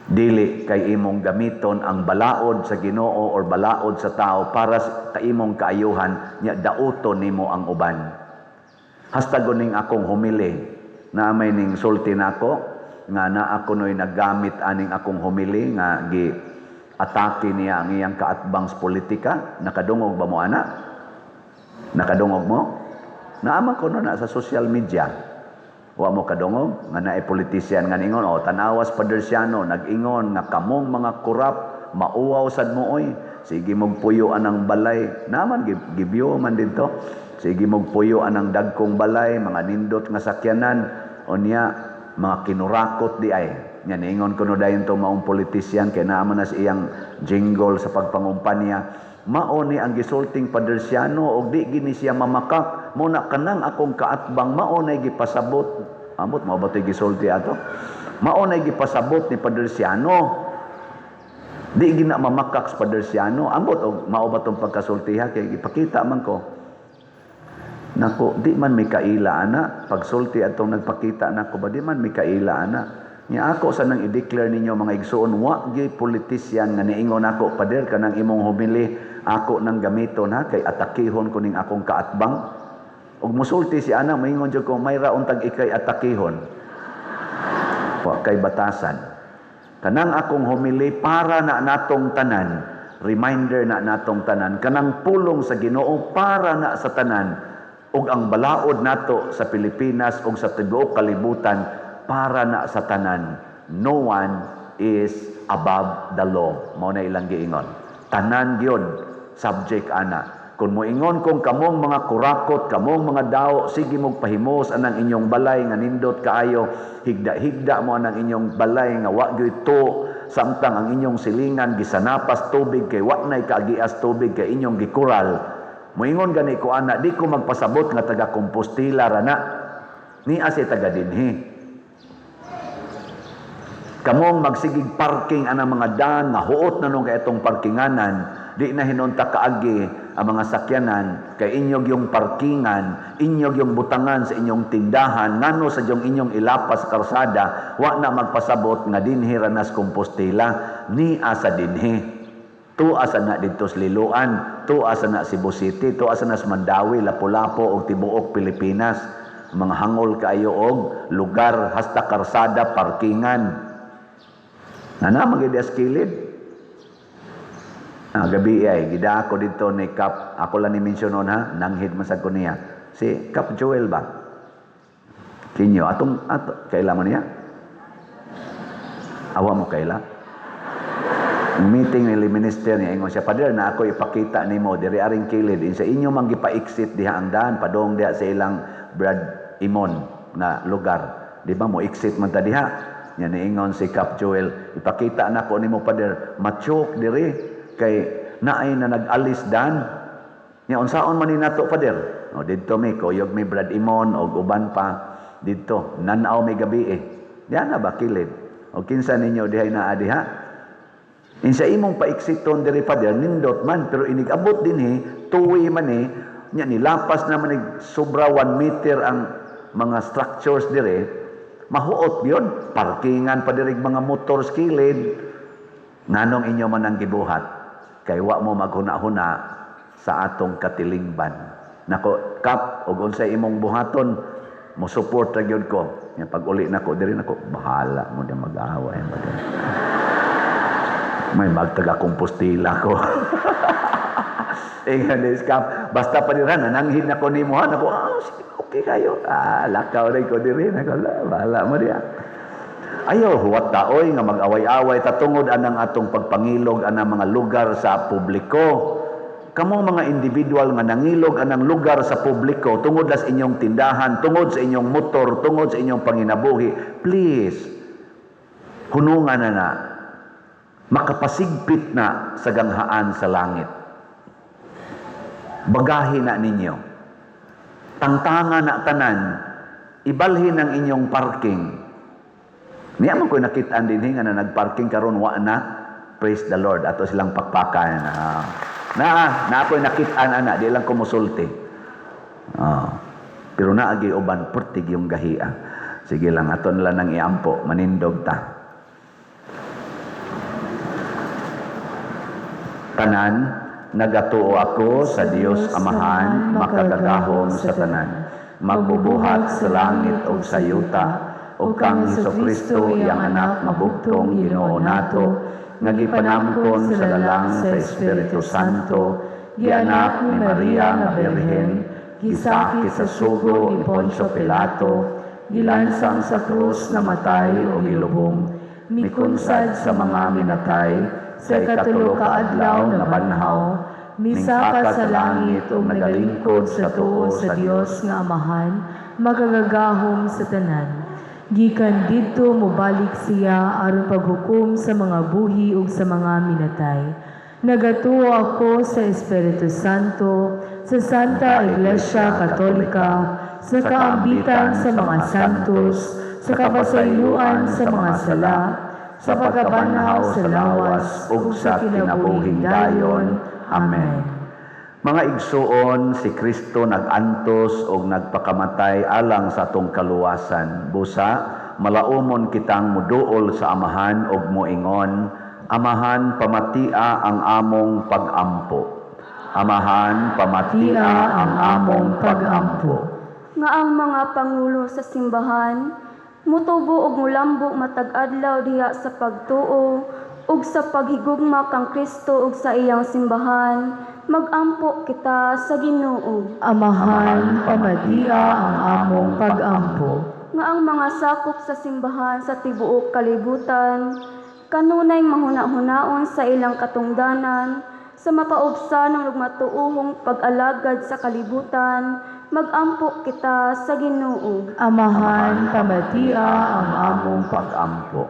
Speaker 1: Dili kay imong gamiton ang balaod sa Ginoo or balaod sa tao para sa imong kaayuhan nya dauton nimo ang uban. Hasta guning akong humili na may ning sulti nako nga naa ko noy naggamit aning akong humili nga gi atake niya ang iyang kaatbang sa politika. Nakadungog ba mo ana? Nakadungog mo? Naaman ko no na sa social media. Wa mo kadungog nga naay politician nga ningon, oh, tanawas Padersiano nag-ingon nga kamong mga kurap mauwaw sad mo oy. Sige mogpuyo anang balay. Naman gibyo man didto. Sige mogpuyo anang dagkong balay, mga nindot nga sakyanan unya mga kinurakot di ay. Nya niingon kuno dayon to maong politician kay naa man na sa iyang jingle sa pagpangumpanya. Mao ni ang gisulting Padersiano og di gini siya mamakak. Mo na kanang akong kaatbang mao nay gipasabot. Amot mao ba to'y gisulti ato? Mao nay gipasabot ni Padersiano. Di gina mamakak sa Padersiano. Ambot og mao ba tong pagkasultiha kay gipakita man ko. Nako, di man may kaila ana. Pagsulti atong nagpakita nako ba di man may kaila ana. Nya ako sa nang i-declare ninyo mga igsuon, wa gyud politician nga niingon ako, pader, kanang imong humili ako nang gamiton ha kay atakihon ko ning akong kaatbang. Ug musulti si ana, moingon jud ko may raon tag ikay atakihon. Wa kay batasan. Kanang akong humili para na natong tanan, reminder na natong tanan, kanang pulong sa Ginoo para na sa tanan, ug ang balaod nato sa Pilipinas ug sa tibuok kalibutan para na sa tanan. No one is above the law. Mao na ilang giingon. Tanan gyud subject ana. Kung moingon kong kamong mga kurakot, kamong mga dao, sige mong pahimos anang inyong balay nga nindot kaayo, higda-higda mo anang inyong balay nga wa gyud to, samtang ang inyong silingan gisanapas tubig kay wa nay kaagias tubig kay inyong gikural. Moingon gani ko ana, di ko magpasabot nga taga Compostela ra na. Ni asa taga dinhi. Kamong magsigig parking anang mga daan nga huot na nung kay itong parkinganan, di na hinunta kaagi ang mga sakyanan kay inyog yung parkingan, inyog yung butangan sa inyong tindahan, ngano sa yung inyong ilapas sa karsada, wa na magpasabot nga dinhi ra nas Compostela, ni asa dinhi. Tua sa na didto sa Liloan, tua sa na Cebu City, tua sa na sa Mandaue, Lapu-Lapu ug tibuok Pilipinas. Mga hangol kaayo og lugar hasta karsada, parkingan. Nana man gyud kilid. Ah, gabi ay gida ako dito ni Kap, ako lang ni mention ha, nanghid man sad ko niya. Si Kap Joel ba? Kinyo atong ato kaila mo niya? Awa mo kaila? Meeting ni minister niya, ingon siya, "Pader, na ako ipakita nimo diri aring kilid in sa inyo man gipa-exit diha ang daan padong diha sa ilang Brad Imon na lugar. Di ba mo exit man ta diha?" Nya niingon si Kap Joel, "Ipakita nako nimo, pader, ma-choke diri kay naay na nag-alis dan." Nya unsaon man ni nato, pader? O didto mi kuyog mi Brad Imon og uban pa didto. Nan-aw mi gabi eh. Diha na ba kilid? O kinsa ninyo dihay naa diha? Insa imong paexiton diri, pader, nindot man, pero inig-abot dinhi tuwi man eh nya nilapas na man ig sobra 1 meter ang mga structures dire, mahuot yun, parkingan pa diri mga motor sa kilid. Nganong inyo man ang gibuhat? Kay wa mo maghuna-huna sa atong katilingban. Nako, Kap, og unsay imong buhaton, mo support ra gyud ko. Nya pag uli nako diri nako, bahala mo di mag-away ba. May magtaga Compostela ko. Ingon ni Kap, "Basta pa dira nananghid na ko nimo ha." Nako, "Ah, sige, okay kayo." Ah, lakaw rin ko diri nako, bahala mo diya. Ayaw huwat taoy nga mag-away-away tatungod anang atong pagpangilog anang mga lugar sa publiko. Kamong mga individual nga nangilog anang lugar sa publiko tungod sa inyong tindahan, tungod sa inyong motor, tungod sa inyong panginabuhi, please, hunungan na na, makapasigpit na sa ganghaan sa langit. Bagahi na ninyo. Tangtanga na tanan, ibalhin ang inyong parking. Niya man ko nakitaan din nga na nagparking karon wa na. Praise the Lord. Ato silang pakpakan. Ah. Na, na ako'y nakitaan ana, di lang ko musulti. Ah. Pero naagi uban pertig yung gahia. Sige lang, ato nila nang iampo, manindog ta. Tanan, nagatuo ako sa Dios Amahan, makagagahom sa tanan, magbubuhat sa langit ug sa yuta, ug kang Hesukristo, iyang anak nga bugtong Ginoo nato, nga gipanamkon sa lalang sa Espiritu Santo, gianak ni Maria nga Birhen, gisakit sa sugo ni Poncio Pilato, gilansang sa krus, namatay o gilubong, mikunsad sa mga minatay,
Speaker 2: sa ikatulo ka adlaw nabanhaw, misaka sa langit ug nagalingkod sa tuo sa Dios nga Amahan, makagagahom sa tanan. Gikan didto mobalik siya aron paghukom sa mga buhi ug sa mga minatay. Nagatuo ako sa Espiritu Santo, sa Santa Iglesia Katolika, sa kaambitan sa mga santos, sa kapasayloan sa mga sala, sa pagkabanhaw sa lawas
Speaker 1: ug sa kinabuhing dayon. Amen. Mga igsuon, si Kristo nag-antos og nagpakamatay alang sa atong kaluwasan. Busa, malaumon kitang muduol sa Amahan og moingon, "Amahan, pamatia ang among pag-ampo. Amahan, pamatia ang among pag-ampo."
Speaker 5: Nga ang mga pangulo sa simbahan mutubo og mulambo matag adlaw diha sa pagtuo ug sa paghigugma kang Kristo ug sa iyang simbahan, magampo kita sa Ginoo.
Speaker 2: Amahan, pamatia ang among pag-ampo.
Speaker 5: Nga ang mga sakop sa simbahan sa tibuok kalibutan kanunay mahuna-hunaon sa ilang katungdanan sa mapaubsan ng matuuhong pag-alagad sa kalibutan, magampo kita sa Ginoo.
Speaker 2: Amahan, pamatia ang among
Speaker 1: pag-ampo.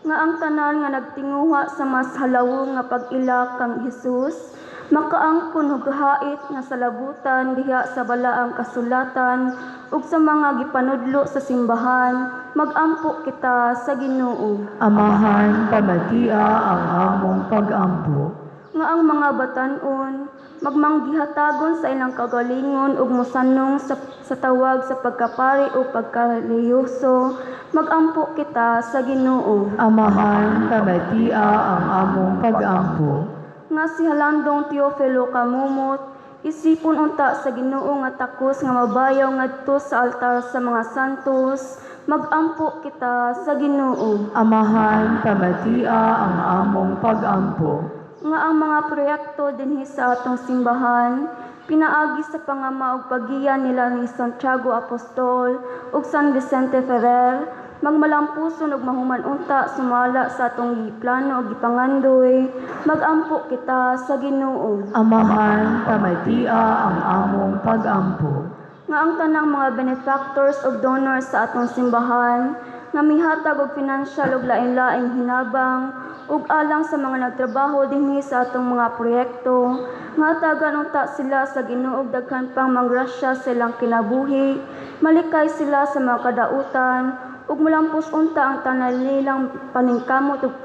Speaker 5: Nga ang tanan nga nagtinguha sa mas halawong nga pag-ila kang Hesus makaangkon og hait nga salabutan diha sa balaang kasulatan ug sa mga gipanudlo sa simbahan, magampo kita sa Ginoo.
Speaker 2: Amahan, pamatia ang among pag-ampo.
Speaker 5: Nga ang mga batan-on magmanggihatagon sa ilang kagalingon ug mosanong sa tawag sa pagkapari o pagkarelihiyoso, magampo kita sa Ginoo.
Speaker 2: Amahan, pamatia ang among pag-ampo.
Speaker 5: Nga si Halandong Teofilo Camomot, isipon unta sa Ginoo nga takos nga mabayaw ngadto sa altar sa mga santos, magampo kita sa Ginoo.
Speaker 2: Amahan, pamatia ang among pagampo.
Speaker 5: Nga ang mga proyekto dinhi sa atong simbahan pinaagi sa pangama ug paggiya nila ni Santiago Apostol ug San Vicente Ferrer magmalampuson ug mahuman unta sumala sa atong giplano ug gipangandoy, magampo kita sa Ginoo.
Speaker 2: Amahan, pamatia ang among pagampo.
Speaker 5: Nga ang tanang mga benefactors ug donors sa atong simbahan nga mihatag og financial ug lain-laing hinabang ug alang sa mga nagtrabaho dinhi sa atong mga proyekto, nga hatagan unta sila sa Ginoo og daghan pang manggrasya sa ilang kinabuhi, malikay sila sa mga kadautan ug mulampos unta ang tanan nilang paningkamot ug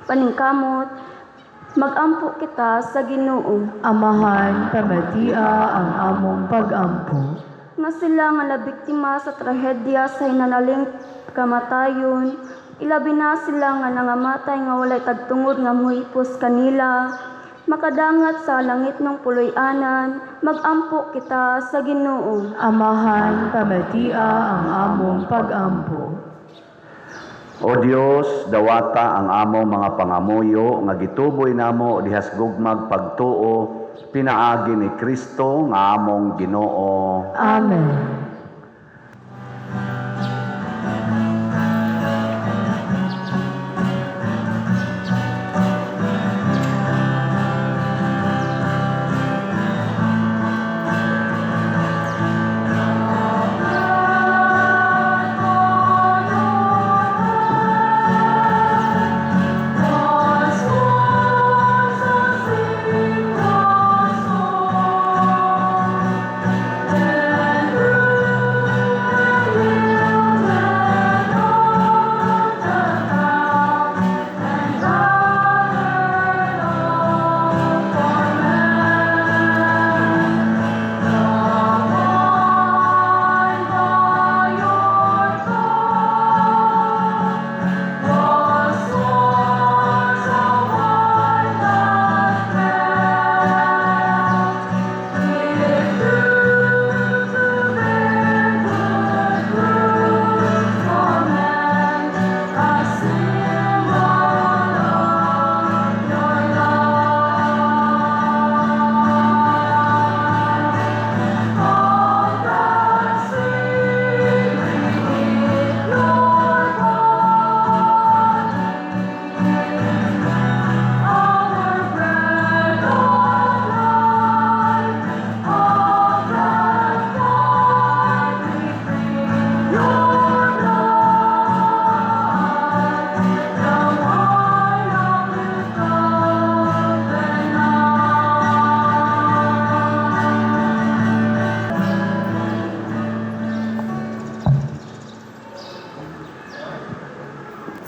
Speaker 5: paningkamot, magampo kita sa Ginoo.
Speaker 2: Amahan, pamatia ang among pagampo.
Speaker 5: Nga sila nga nabiktima sa trahedya sa hinanaling kamatayon, ilabi na sila nga nangamatay nga walay tagtungod nga muhipos kanila, makadangat sa langit ng puloy-anan, magampo kita sa Ginoo.
Speaker 2: Amahan, pamatia ang among pagampo.
Speaker 1: O Dios, dawata ang among mga pangamuyo nga gituboy namo dihas gugmag pagtuo pinaagi ni Kristo nga among Ginoo.
Speaker 2: Amen.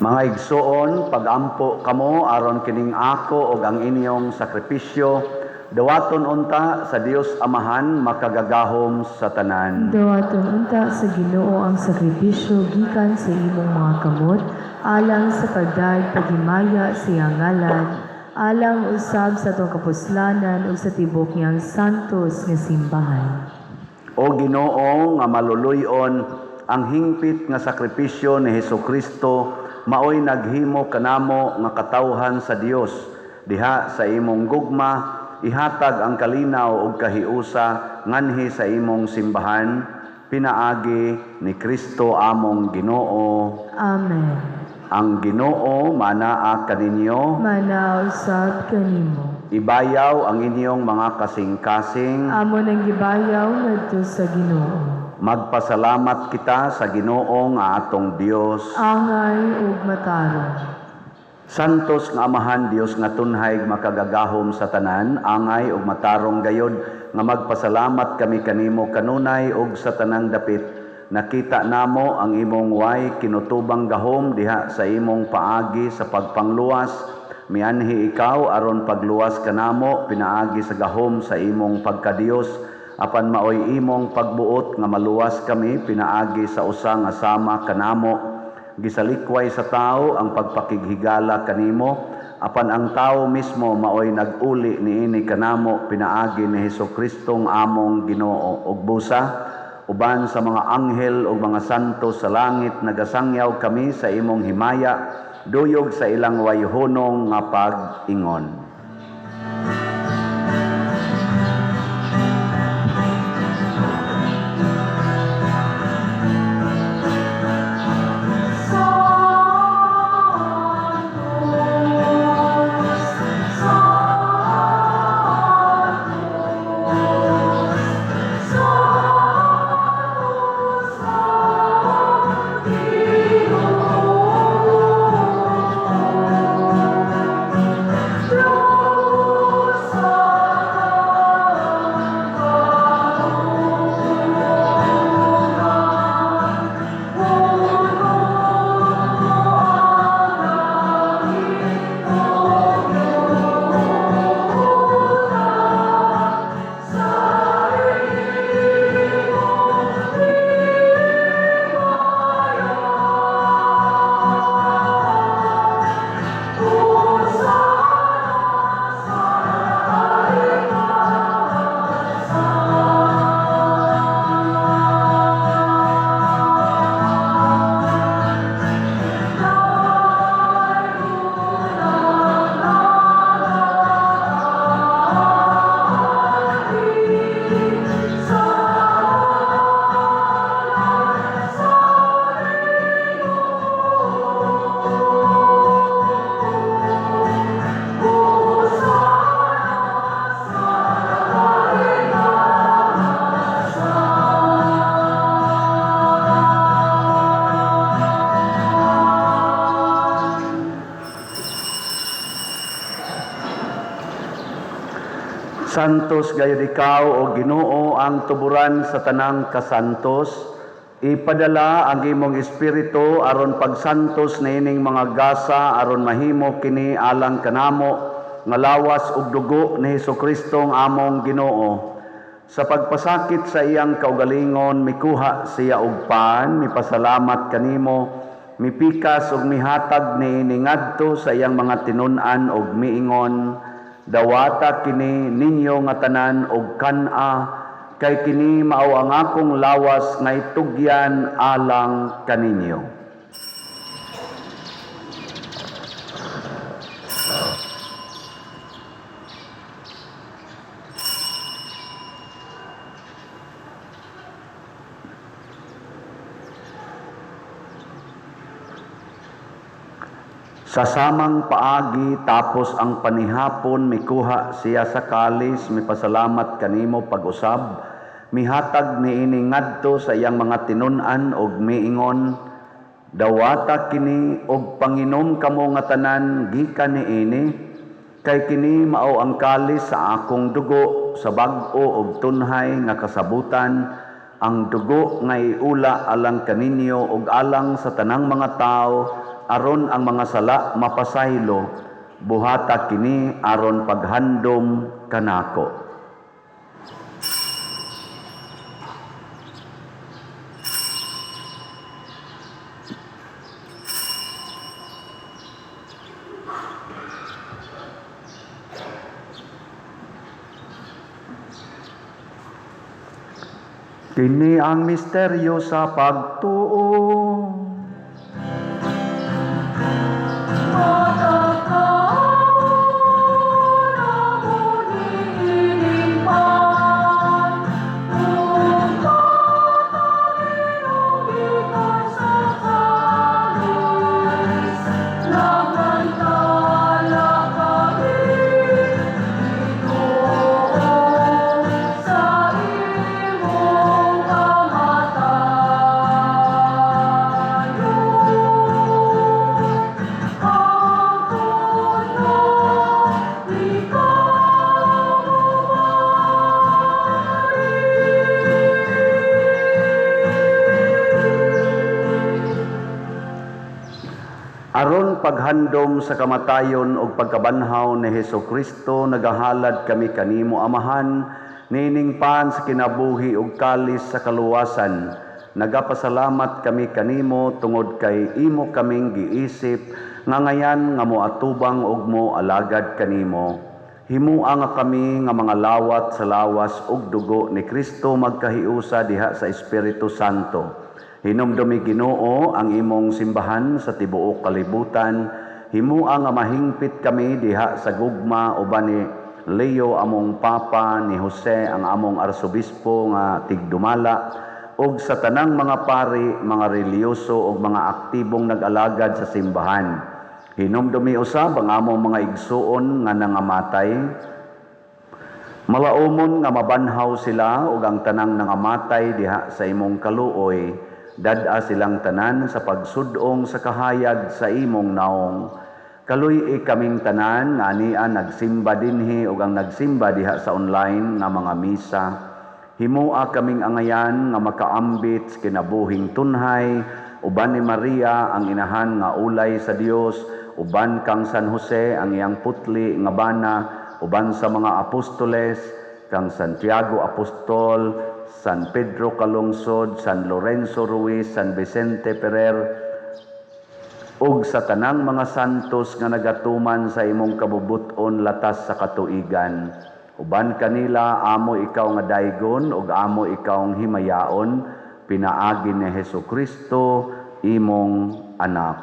Speaker 1: Mga igsoon, pagampo kamo aron kining ako og ang inyong sakripisyo dawaton unta sa Dios Amahan makagagahom sa tanan.
Speaker 2: Dawaton unta sa Ginoo ang sakripisyo gikan sa imong mga kamot alang sa pagdayeg paghimaya sa iyang ngalan, alang usab sa atong kapuslanan ug sa tibok niyang santos nga simbahan.
Speaker 1: O Ginoo nga maluluy-on ang hingpit nga sakripisyo ni Hesukristo maoy naghimo kanamo nga katawhan sa Dios diha sa imong gugma, ihatag ang kalinaw ug kahiusa nganhi sa imong simbahan pinaagi ni Kristo among Ginoo.
Speaker 2: Amen.
Speaker 1: Ang Ginoo manaa kaninyo.
Speaker 2: Manaw usab kanimo.
Speaker 1: Ibayaw ang inyong mga kasing-kasing.
Speaker 2: Amo nang gibayaw ngadto sa Ginoo.
Speaker 1: Magpasalamat kita sa Ginoo nga atong Dios.
Speaker 2: Angay ug matarong.
Speaker 1: Santos nga Amahan, Dios nga tunhay makagagahom sa tanan, angay ug matarong gayod nga magpasalamat kami kanimo kanunay ug sa tanang dapit. Nakita namo ang imong way kinutubang gahom diha sa imong paagi sa pagpangluwas. Mianhi ikaw aron pagluwas kanamo pinaagi sa gahom sa imong pagkadiyos, apan maoy imong pagbuot nga maluwas kami pinaagi sa usa nga sama kanamo. Gisalikway sa tao ang pagpakighigala kanimo. Apan ang tawo mismo maoy nag-uli niini kanamo pinaagi ni Hesus Kristong among Ginoo. Ug busa uban sa mga anghel ug mga santo sa langit nagasangyaw kami sa imong himaya duyog sa ilang wayhunong nga pag-ingon. Santos gayud ikaw, o Ginoo, ang tuburan sa tanang kasantos. Ipadala ang imong espiritu aron pagsantos niining mga gasa aron mahimo kini alang kanamo nga lawas ug dugo ni Hesukristo ang among Ginoo. Sa pagpasakit sa iyang kaugalingon, mikuha siya og pan, mipasalamat kanimo, mipikas ug mihatag niini ngadto sa iyang mga tinun-an ug miingon: "Dawata kini ninyo nga tanan og kan-a, kay kini mao ang akong lawas nga itugyan alang kaninyo." Sa samang paagi, tapos ang panihapon, mikuha siya sa kalis, mipasalamat kanimo pag-usab, mihatag niini ngadto sa iyang mga tinun-an og miingon: "Dawata kini og panginom kamo nga tanan gikan niini, kay kini mao ang kalis sa akong dugo sa bag-o og tunhay nga kasabutan, ang dugo nga iula alang kaninyo ug alang sa tanang mga tawo aron ang mga sala mapasaylo. Buhata kini aron paghandom kanako." Kini ang misteryo sa pagtuo. Aron paghandom sa kamatayon ug pagkabanhaw ni Hesukristo, nagahalad kami kanimo, Amahan, niining pan sa kinabuhi ug kalis sa kaluwasan. Nagapasalamat kami kanimo tungod kay imo kaming giisip nga ngayan nga moatubang ug mo alagad kanimo. Himua nga kami nga mga lawat sa lawas ug dugo ni Kristo magkahiusa diha sa Espiritu Santo. Hinumdumi, Ginoo, ang imong simbahan sa tibuok kalibutan. Himua nga mahingpit kami diha sa gugma uban ni Leo among Papa, ni Jose ang among arsobispo nga tigdumala, ug sa tanang mga pari, mga relihiyoso ug mga aktibong nag-alagad sa simbahan. Hinumdumi usab ang among mga igsuon nga nangamatay. Malaumon nga mabanhaw sila ug ang tanang nangamatay diha sa imong kaluoy, dad-a silang tanan sa pagsud-ong sa kahayag sa imong naong. Kaluy-i kaming tanan nga ania nagsimba dinhi ug ang nagsimba diha sa online nga mga misa. Himua kaming angayan nga makaambit sa kinabuhing tunhay uban ni Maria ang inahan nga ulay sa Dios, uban kang San Jose ang iyang putli nga bana, uban sa mga apostoles, kang Santiago Apostol, San Pedro Calungsod, San Lorenzo Ruiz, San Vicente Ferrer, ug sa tanang mga santos nga nagatuman sa imong kabubut-on latas sa katuigan. Uban kanila amo ikaw nga daygon ug amo ikaw himayaon, pinaagi ni Hesus Kristo, imong anak.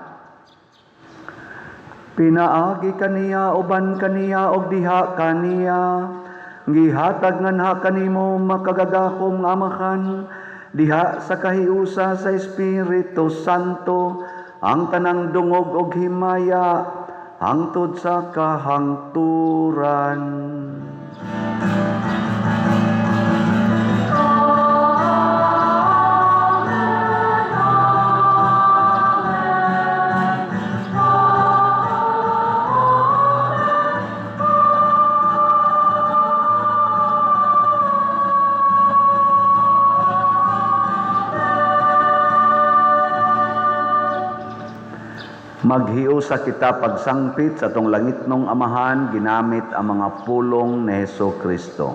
Speaker 1: Pinaagi kaniya, uban kaniya ug diha kaniya, gihatag nganha kanimo makagagahom nga Amahan diha sa kahiusa sa Espiritu Santo ang tanang dungog ug himaya hangtod sa kahangturan. Maghiusa kita pagsangpit sa atong langitnong Amahan ginamit ang mga pulong ni Hesus Kristo.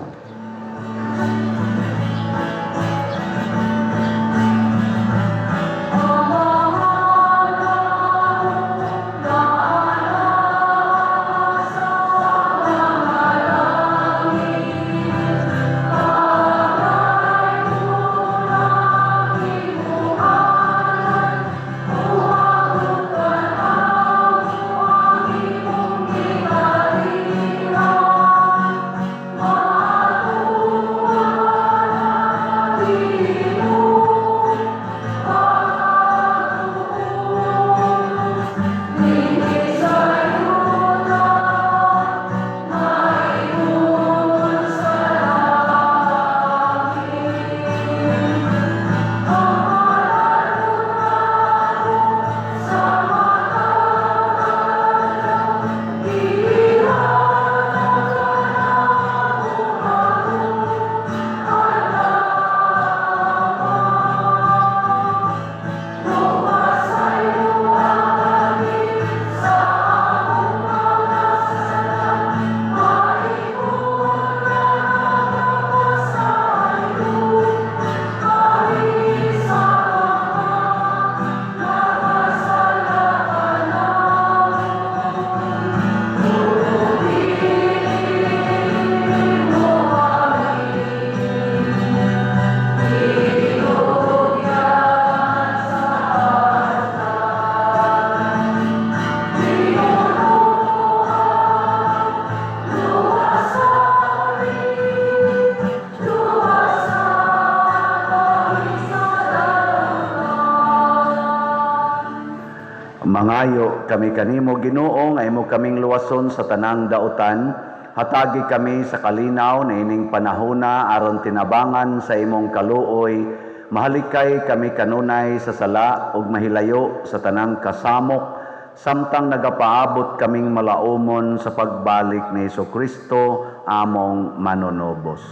Speaker 1: Mangayo kami kanimo, Ginoo, nga imo kaming luwason sa tanang dautan. Hatagi kami sa kalinaw na ining panahona aron tinabangan sa imong kaluoy. Mahalikay kami kanunay sa sala ug mahilayo sa tanang kasamok samtang nagapaabot kaming malaumon sa pagbalik ni Hesus Kristo among manunubos.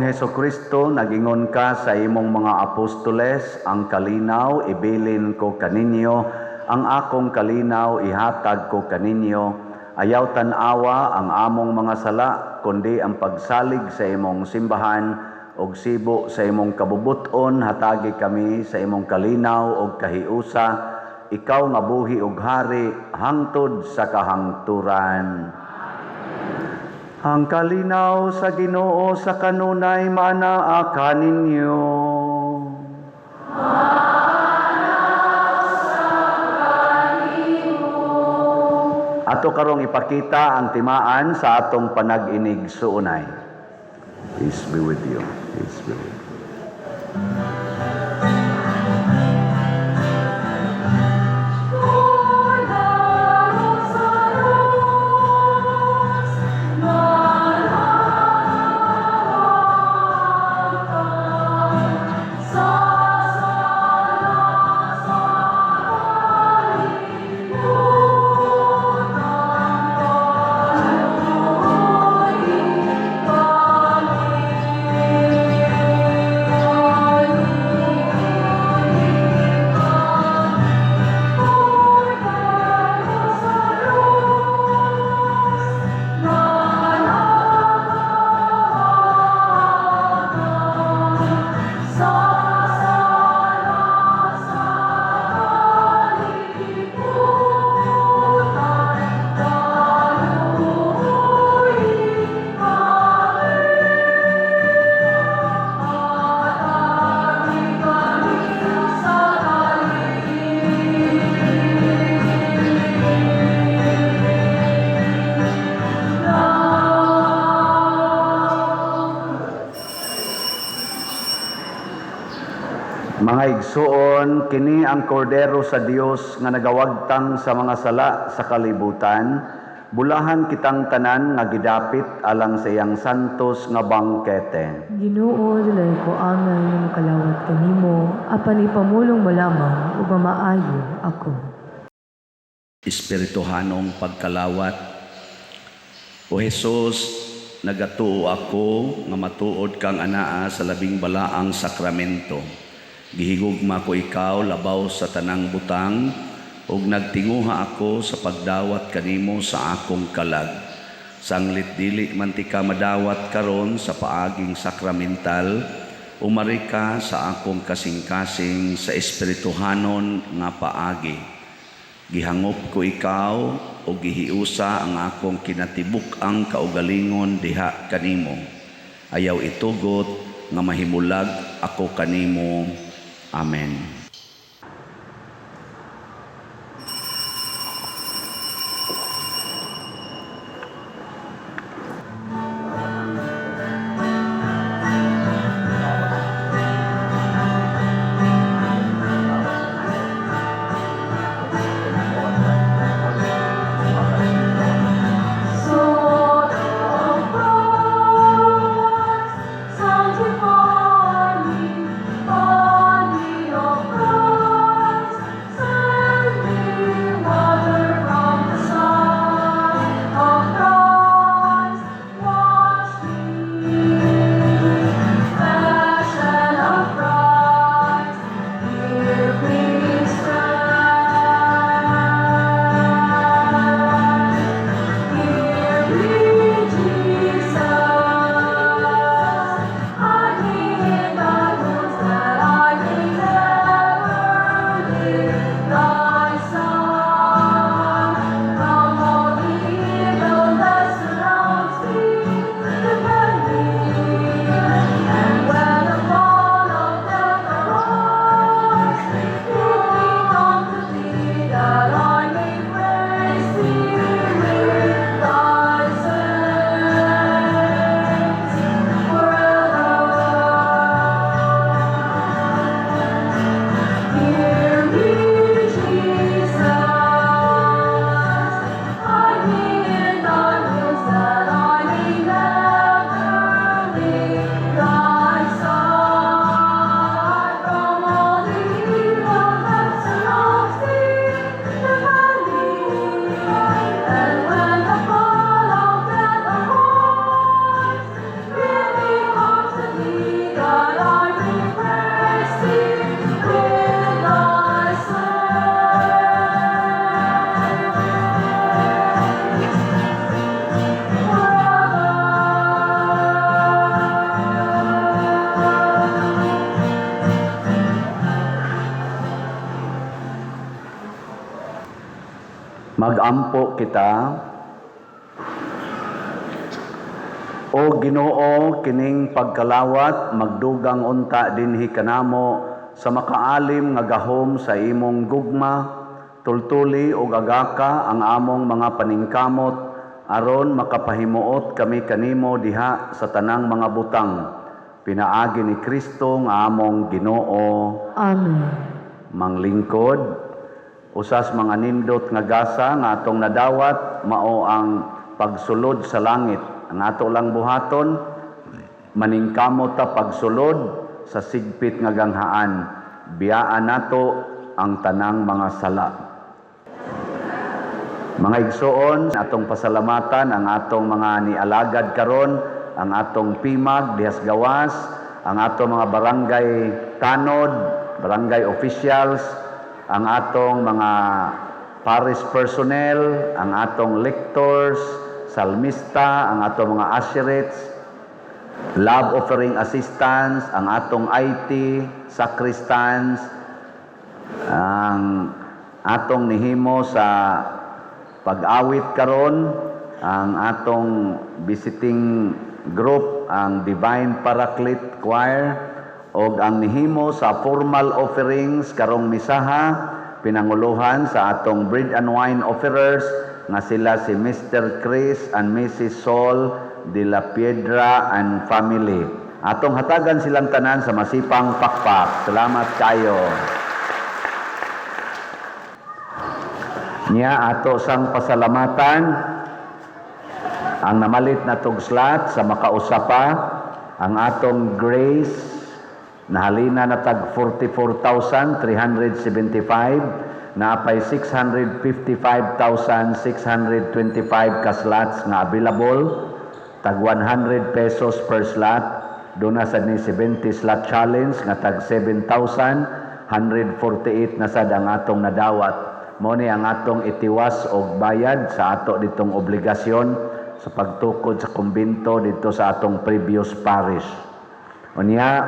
Speaker 1: Heso Kristo, nagingon ka sa imong mga apostoles, "Ang kalinaw ibilin ko kaninyo, ang akong kalinaw ihatag ko kaninyo. Ayaw tan-awa ang among mga sala, kundi ang pagsalig sa imong simbahan ug sibo sa imong kabubuton, hatagi kami sa imong kalinaw ug kahiusa, ikaw nga buhi ug hari hangtod sa kahangturan." Ang kalinaw sa Ginoo sa kanunay maanaa kaninyo. Ato karong ipakita ang timaan sa atong panag-inig-suunay. Peace be with you. Peace be with you. Mga igsuon, kini ang kordero sa Dios nga nagawagtang sa mga sala sa kalibutan. Bulahan kitang tanan nga gidapit alang sa iyang santos nga bangkete.
Speaker 2: Ginoo, dili ko angay nga mokalawat kanimo, apan ipamulong mo lamang ug mamaayo ako.
Speaker 1: Espirituhanong pagkalawat. O Jesus, nagatuo ako nga matuod kang anaa sa labing balaang sakramento. Gihigugma ko ikaw labaw sa tanang butang ug nagtinguha ako sa pagdawat kanimo sa akong kalag. Sanglit dili man tika madawat karon sa paaging sakramental, umari ka sa akong kasing-kasing sa espirituhanon nga paagi. Gihangop ko ikaw o gihiusa ang akong kinatibuk-ang kaugalingon diha kanimo. Ayaw itugot nga mahimulag ako kanimo. Amen.
Speaker 5: Sword of Christ, sanctify me, body of
Speaker 1: Mag-ampo kita. O Ginoo, kining pagkalawat magdugang unta dinhi kanamo sa makaalim nga gahom sa imong gugma, tultuli og agaka ang among mga paningkamot aron makapahimuot kami kanimo diha sa tanang mga butang. Pinaagi ni Kristo nga among Ginoo.
Speaker 2: Amen.
Speaker 1: Manglingkod, usas mga nindot nga gasa nga atong nadawat mao ang pagsulod sa langit. Ang ato lang buhaton, maningkamot ta pagsulod sa sigpit nga ganghaan. Biyaan nato ang tanang mga sala. Mga igsoon, atong pasalamatan ang atong mga nialagad karon, ang atong PIMAG dihas gawas, ang atong mga barangay tanod, barangay officials, ang atong mga parish personnel, ang atong lectors, salmista, ang atong mga usherates, love offering assistants, ang atong IT, sacristans, ang atong nihimo sa pag-awit karon, ang atong visiting group, ang Divine Paraclete Choir, og ang nihimo sa formal offerings karong misaha, pinanguluhan sa atong bread and wine offerers nga sila si Mr. Chris and Mrs. Sol de la Piedra and family. Atong hatagan silang tanan sa masipang pakpak. Salamat kayo. Niya ato sang pasalamatan ang namalit na slot sa makausapa, ang atong grace nahalina na tag 44,375, naapay 655,625 ka slots nga available, tag 100 pesos per slot. Doon na sad ni 70 slot challenge nga tag 7,148 na sad ang atong nadawat. Mo ni ang atong itiwas og bayad sa ato ditong obligasyon sa pagtukod sa kumbinto dito sa atong previous parish. Unya,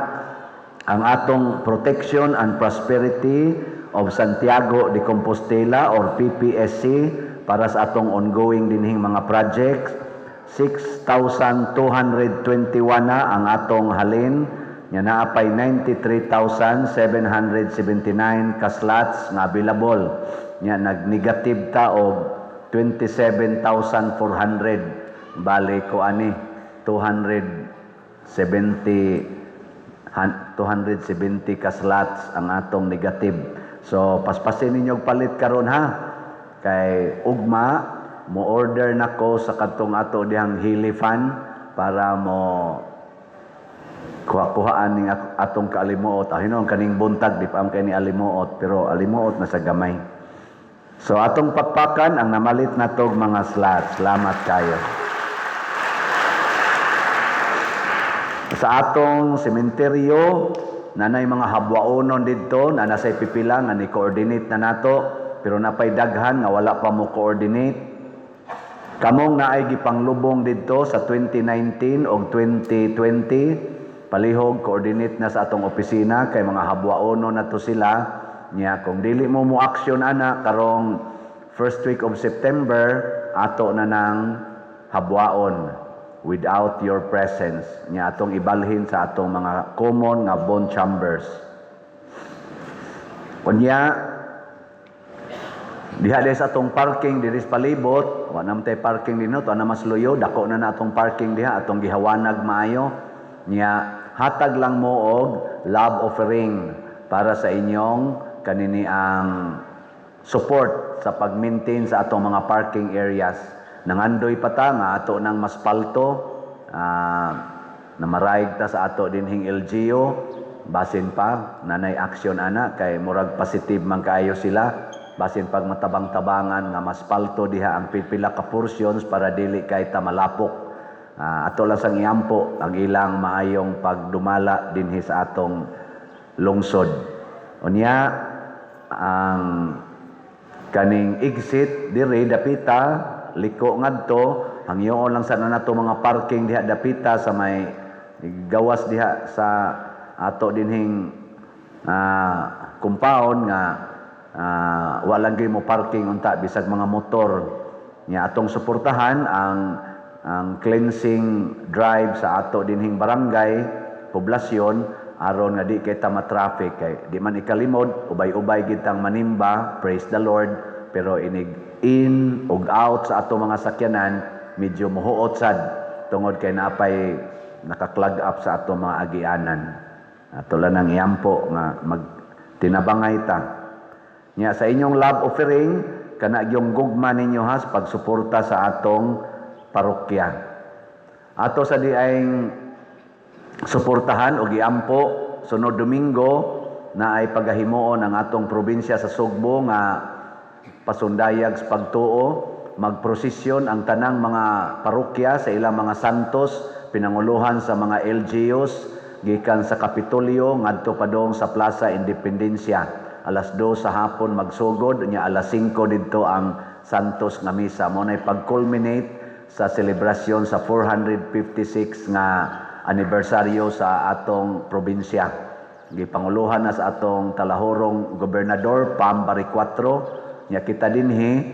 Speaker 1: ang atong Protection and Prosperity of Santiago de Compostela or PPSC para sa atong ongoing dinhing mga projects, 6,221 na ang atong halin nya naa pay 93,779 ka slots nga available. Nya nag-negative ta og 27,400, bali ko ani 270 ka slots ang atong negative. So paspasin ninyo og palit karon ha, kay ugma mo order nako sa kadtong ato dihang hilifan para mo kuha-kuhaan ning atong kaalimuot. Ah, hinuon kaning buntag di pa am kay ni alimuot, pero alimuot na sa gamay. So atong pakpakan ang namalit natog mga slots. Salamat kayo. Sa atong sementeryo, nanay mga habwaonon didto, na nasay pipila nga ni coordinate na nato, pero napay daghan nga wala pa mo coordinate. Kamong naay gipanglubong didto sa 2019 og 2020, palihog coordinate na sa atong opisina kay mga habwaonon na to sila. Nya kung dili mo mo action ana karong first week of September, ato na nang habwaon without your presence. Nya atong ibalhin sa atong mga common nga bone chambers. Unya diha diri sa atong parking diri sa palibot, wa na man tay parking dinho, tuwa na mas luyo, dako na na atong parking diha, atong gihawanag maayo. Nya hatag lang mo og love offering para sa inyong kanini ang support sa pag-maintain sa atong mga parking areas. Nangandoy pa ta nga ato nang mas palto, na maraig ta sa ato dinhing LGU, basin pa nanay action ana kay murag positive man kaayo sila, basin pag matabang-tabangan nga mas palto diha ang pipila ka portions para dili kay ta malapok. Ato lang sang iampo ang ilang maayong pagdumala dinhi sa atong lungsod. Unya ang kaning exit diri dapita liko ngadto, hangyoon lang sana nato mga parking diha dapita sa may gawas diha sa ato dinhing compound nga Walang gyud mo parking unta bisag mga motor. Nya atong suportahan ang cleansing drive sa ato dinhing barangay, poblasyon, aron nga di kita ma-traffic, kay di man ikalimod, ubay-ubay gitang manimba, praise the Lord, pero inig in ug out sa ato mga sakyanan medyo muhuot sad tungod kay napay naka-clog up sa ato mga agianan. Ato lang ang iampo nga magtinabangay ta. Nya sa inyong love offering, kana yung gugma ninyo has pagsuporta sa atong parokya. Ato sa diayng suportahan o giampo, sunod Domingo na ay pagahimuon ang atong probinsya sa Sugbo nga pasundayag sa pagtuo. Magprosesyon ang tanang mga parokya sa ilang mga santos, pinanguluhan sa mga LGUs, gikan sa Kapitolyo ngadto padong sa Plaza Independencia. Alas 2 sa hapon magsugod, nya alas 5 didto ang santos nga misa. Mo nay pag-culminate sa selebrasyon sa 456 nga anibersaryo sa atong probinsya. Gipanguluhan na sa atong talahorong gobernador Pam Baricuatro. Nya kita dinhi,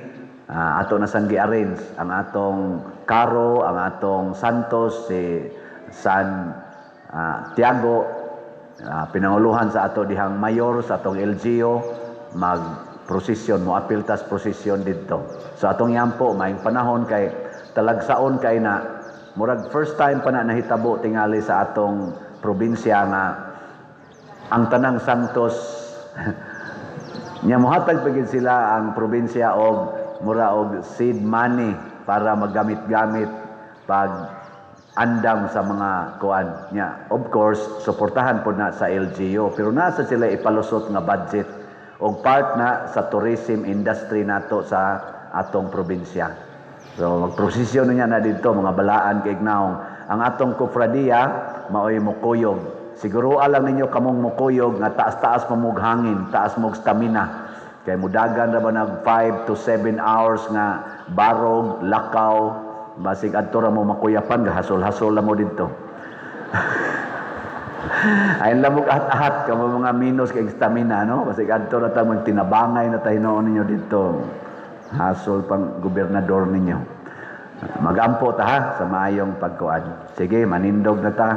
Speaker 1: ato na sang gi-arrange ang atong karo, ang atong santos si San Tiago, pinanguluhan sa ato dihang mayor sa atong LGU, mag prosesyon, mo apil tas prosesyon didto. So atong yampo maayong panahon kay talagsaon kay na murag first time pa na nahitabo tingali sa atong probinsya nga ang tanang santos. Nya mohatag pa gid sila ang probinsya og mura og seed money para magamit-gamit pag andam sa mga kuan nya. Of course, suportahan pod na sa LGU, pero nasa sila ipalusot nga budget og part na sa tourism industry nato sa atong probinsya. So magprosesyon niya na didto, mga balaan kay naong ang atong kofradiya maoy mukuyog. Siguro alam ninyo kamong mukuyog nga taas-taas pa mog hangin, taas mog stamina, kay mudagan ra ba nag 5 to 7 hours nga barog lakaw. Basig adto ra mo makuyapan, gahasol-hasol ra mo didto. Ayon lang mo ahat-ahat kamo mga minus kay stamina, no? Basig adto ra ta magtinabangay na tayo noon ninyo didto. Hasol pang gobernador ninyo. Magampo ta ha sa maayong pagkuan. Sige, manindog na ta.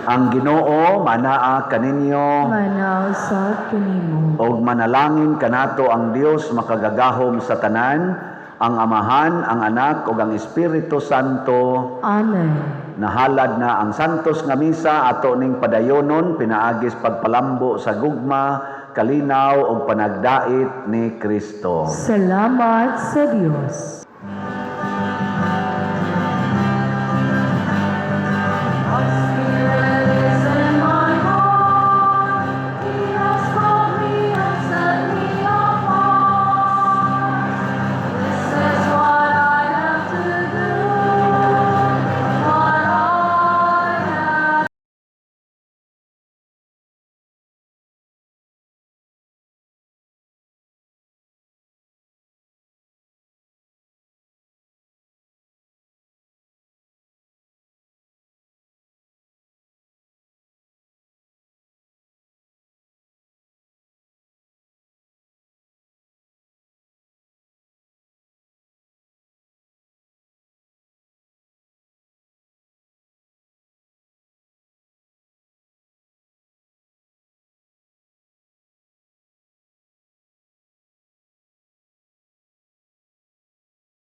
Speaker 1: Ang Ginoo manaa kaninyo.
Speaker 2: Manaa usab kanimo.
Speaker 1: Og manalangin kanato ang Dios makagagahom sa tanan, ang Amahan, ang Anak ug ang Espiritu Santo.
Speaker 2: Amen.
Speaker 1: Nahalad na ang santos nga misa, ato ning padayonon pinaagis pagpalambo sa gugma, kalinaw ug panagdait ni Kristo.
Speaker 2: Salamat sa Dios.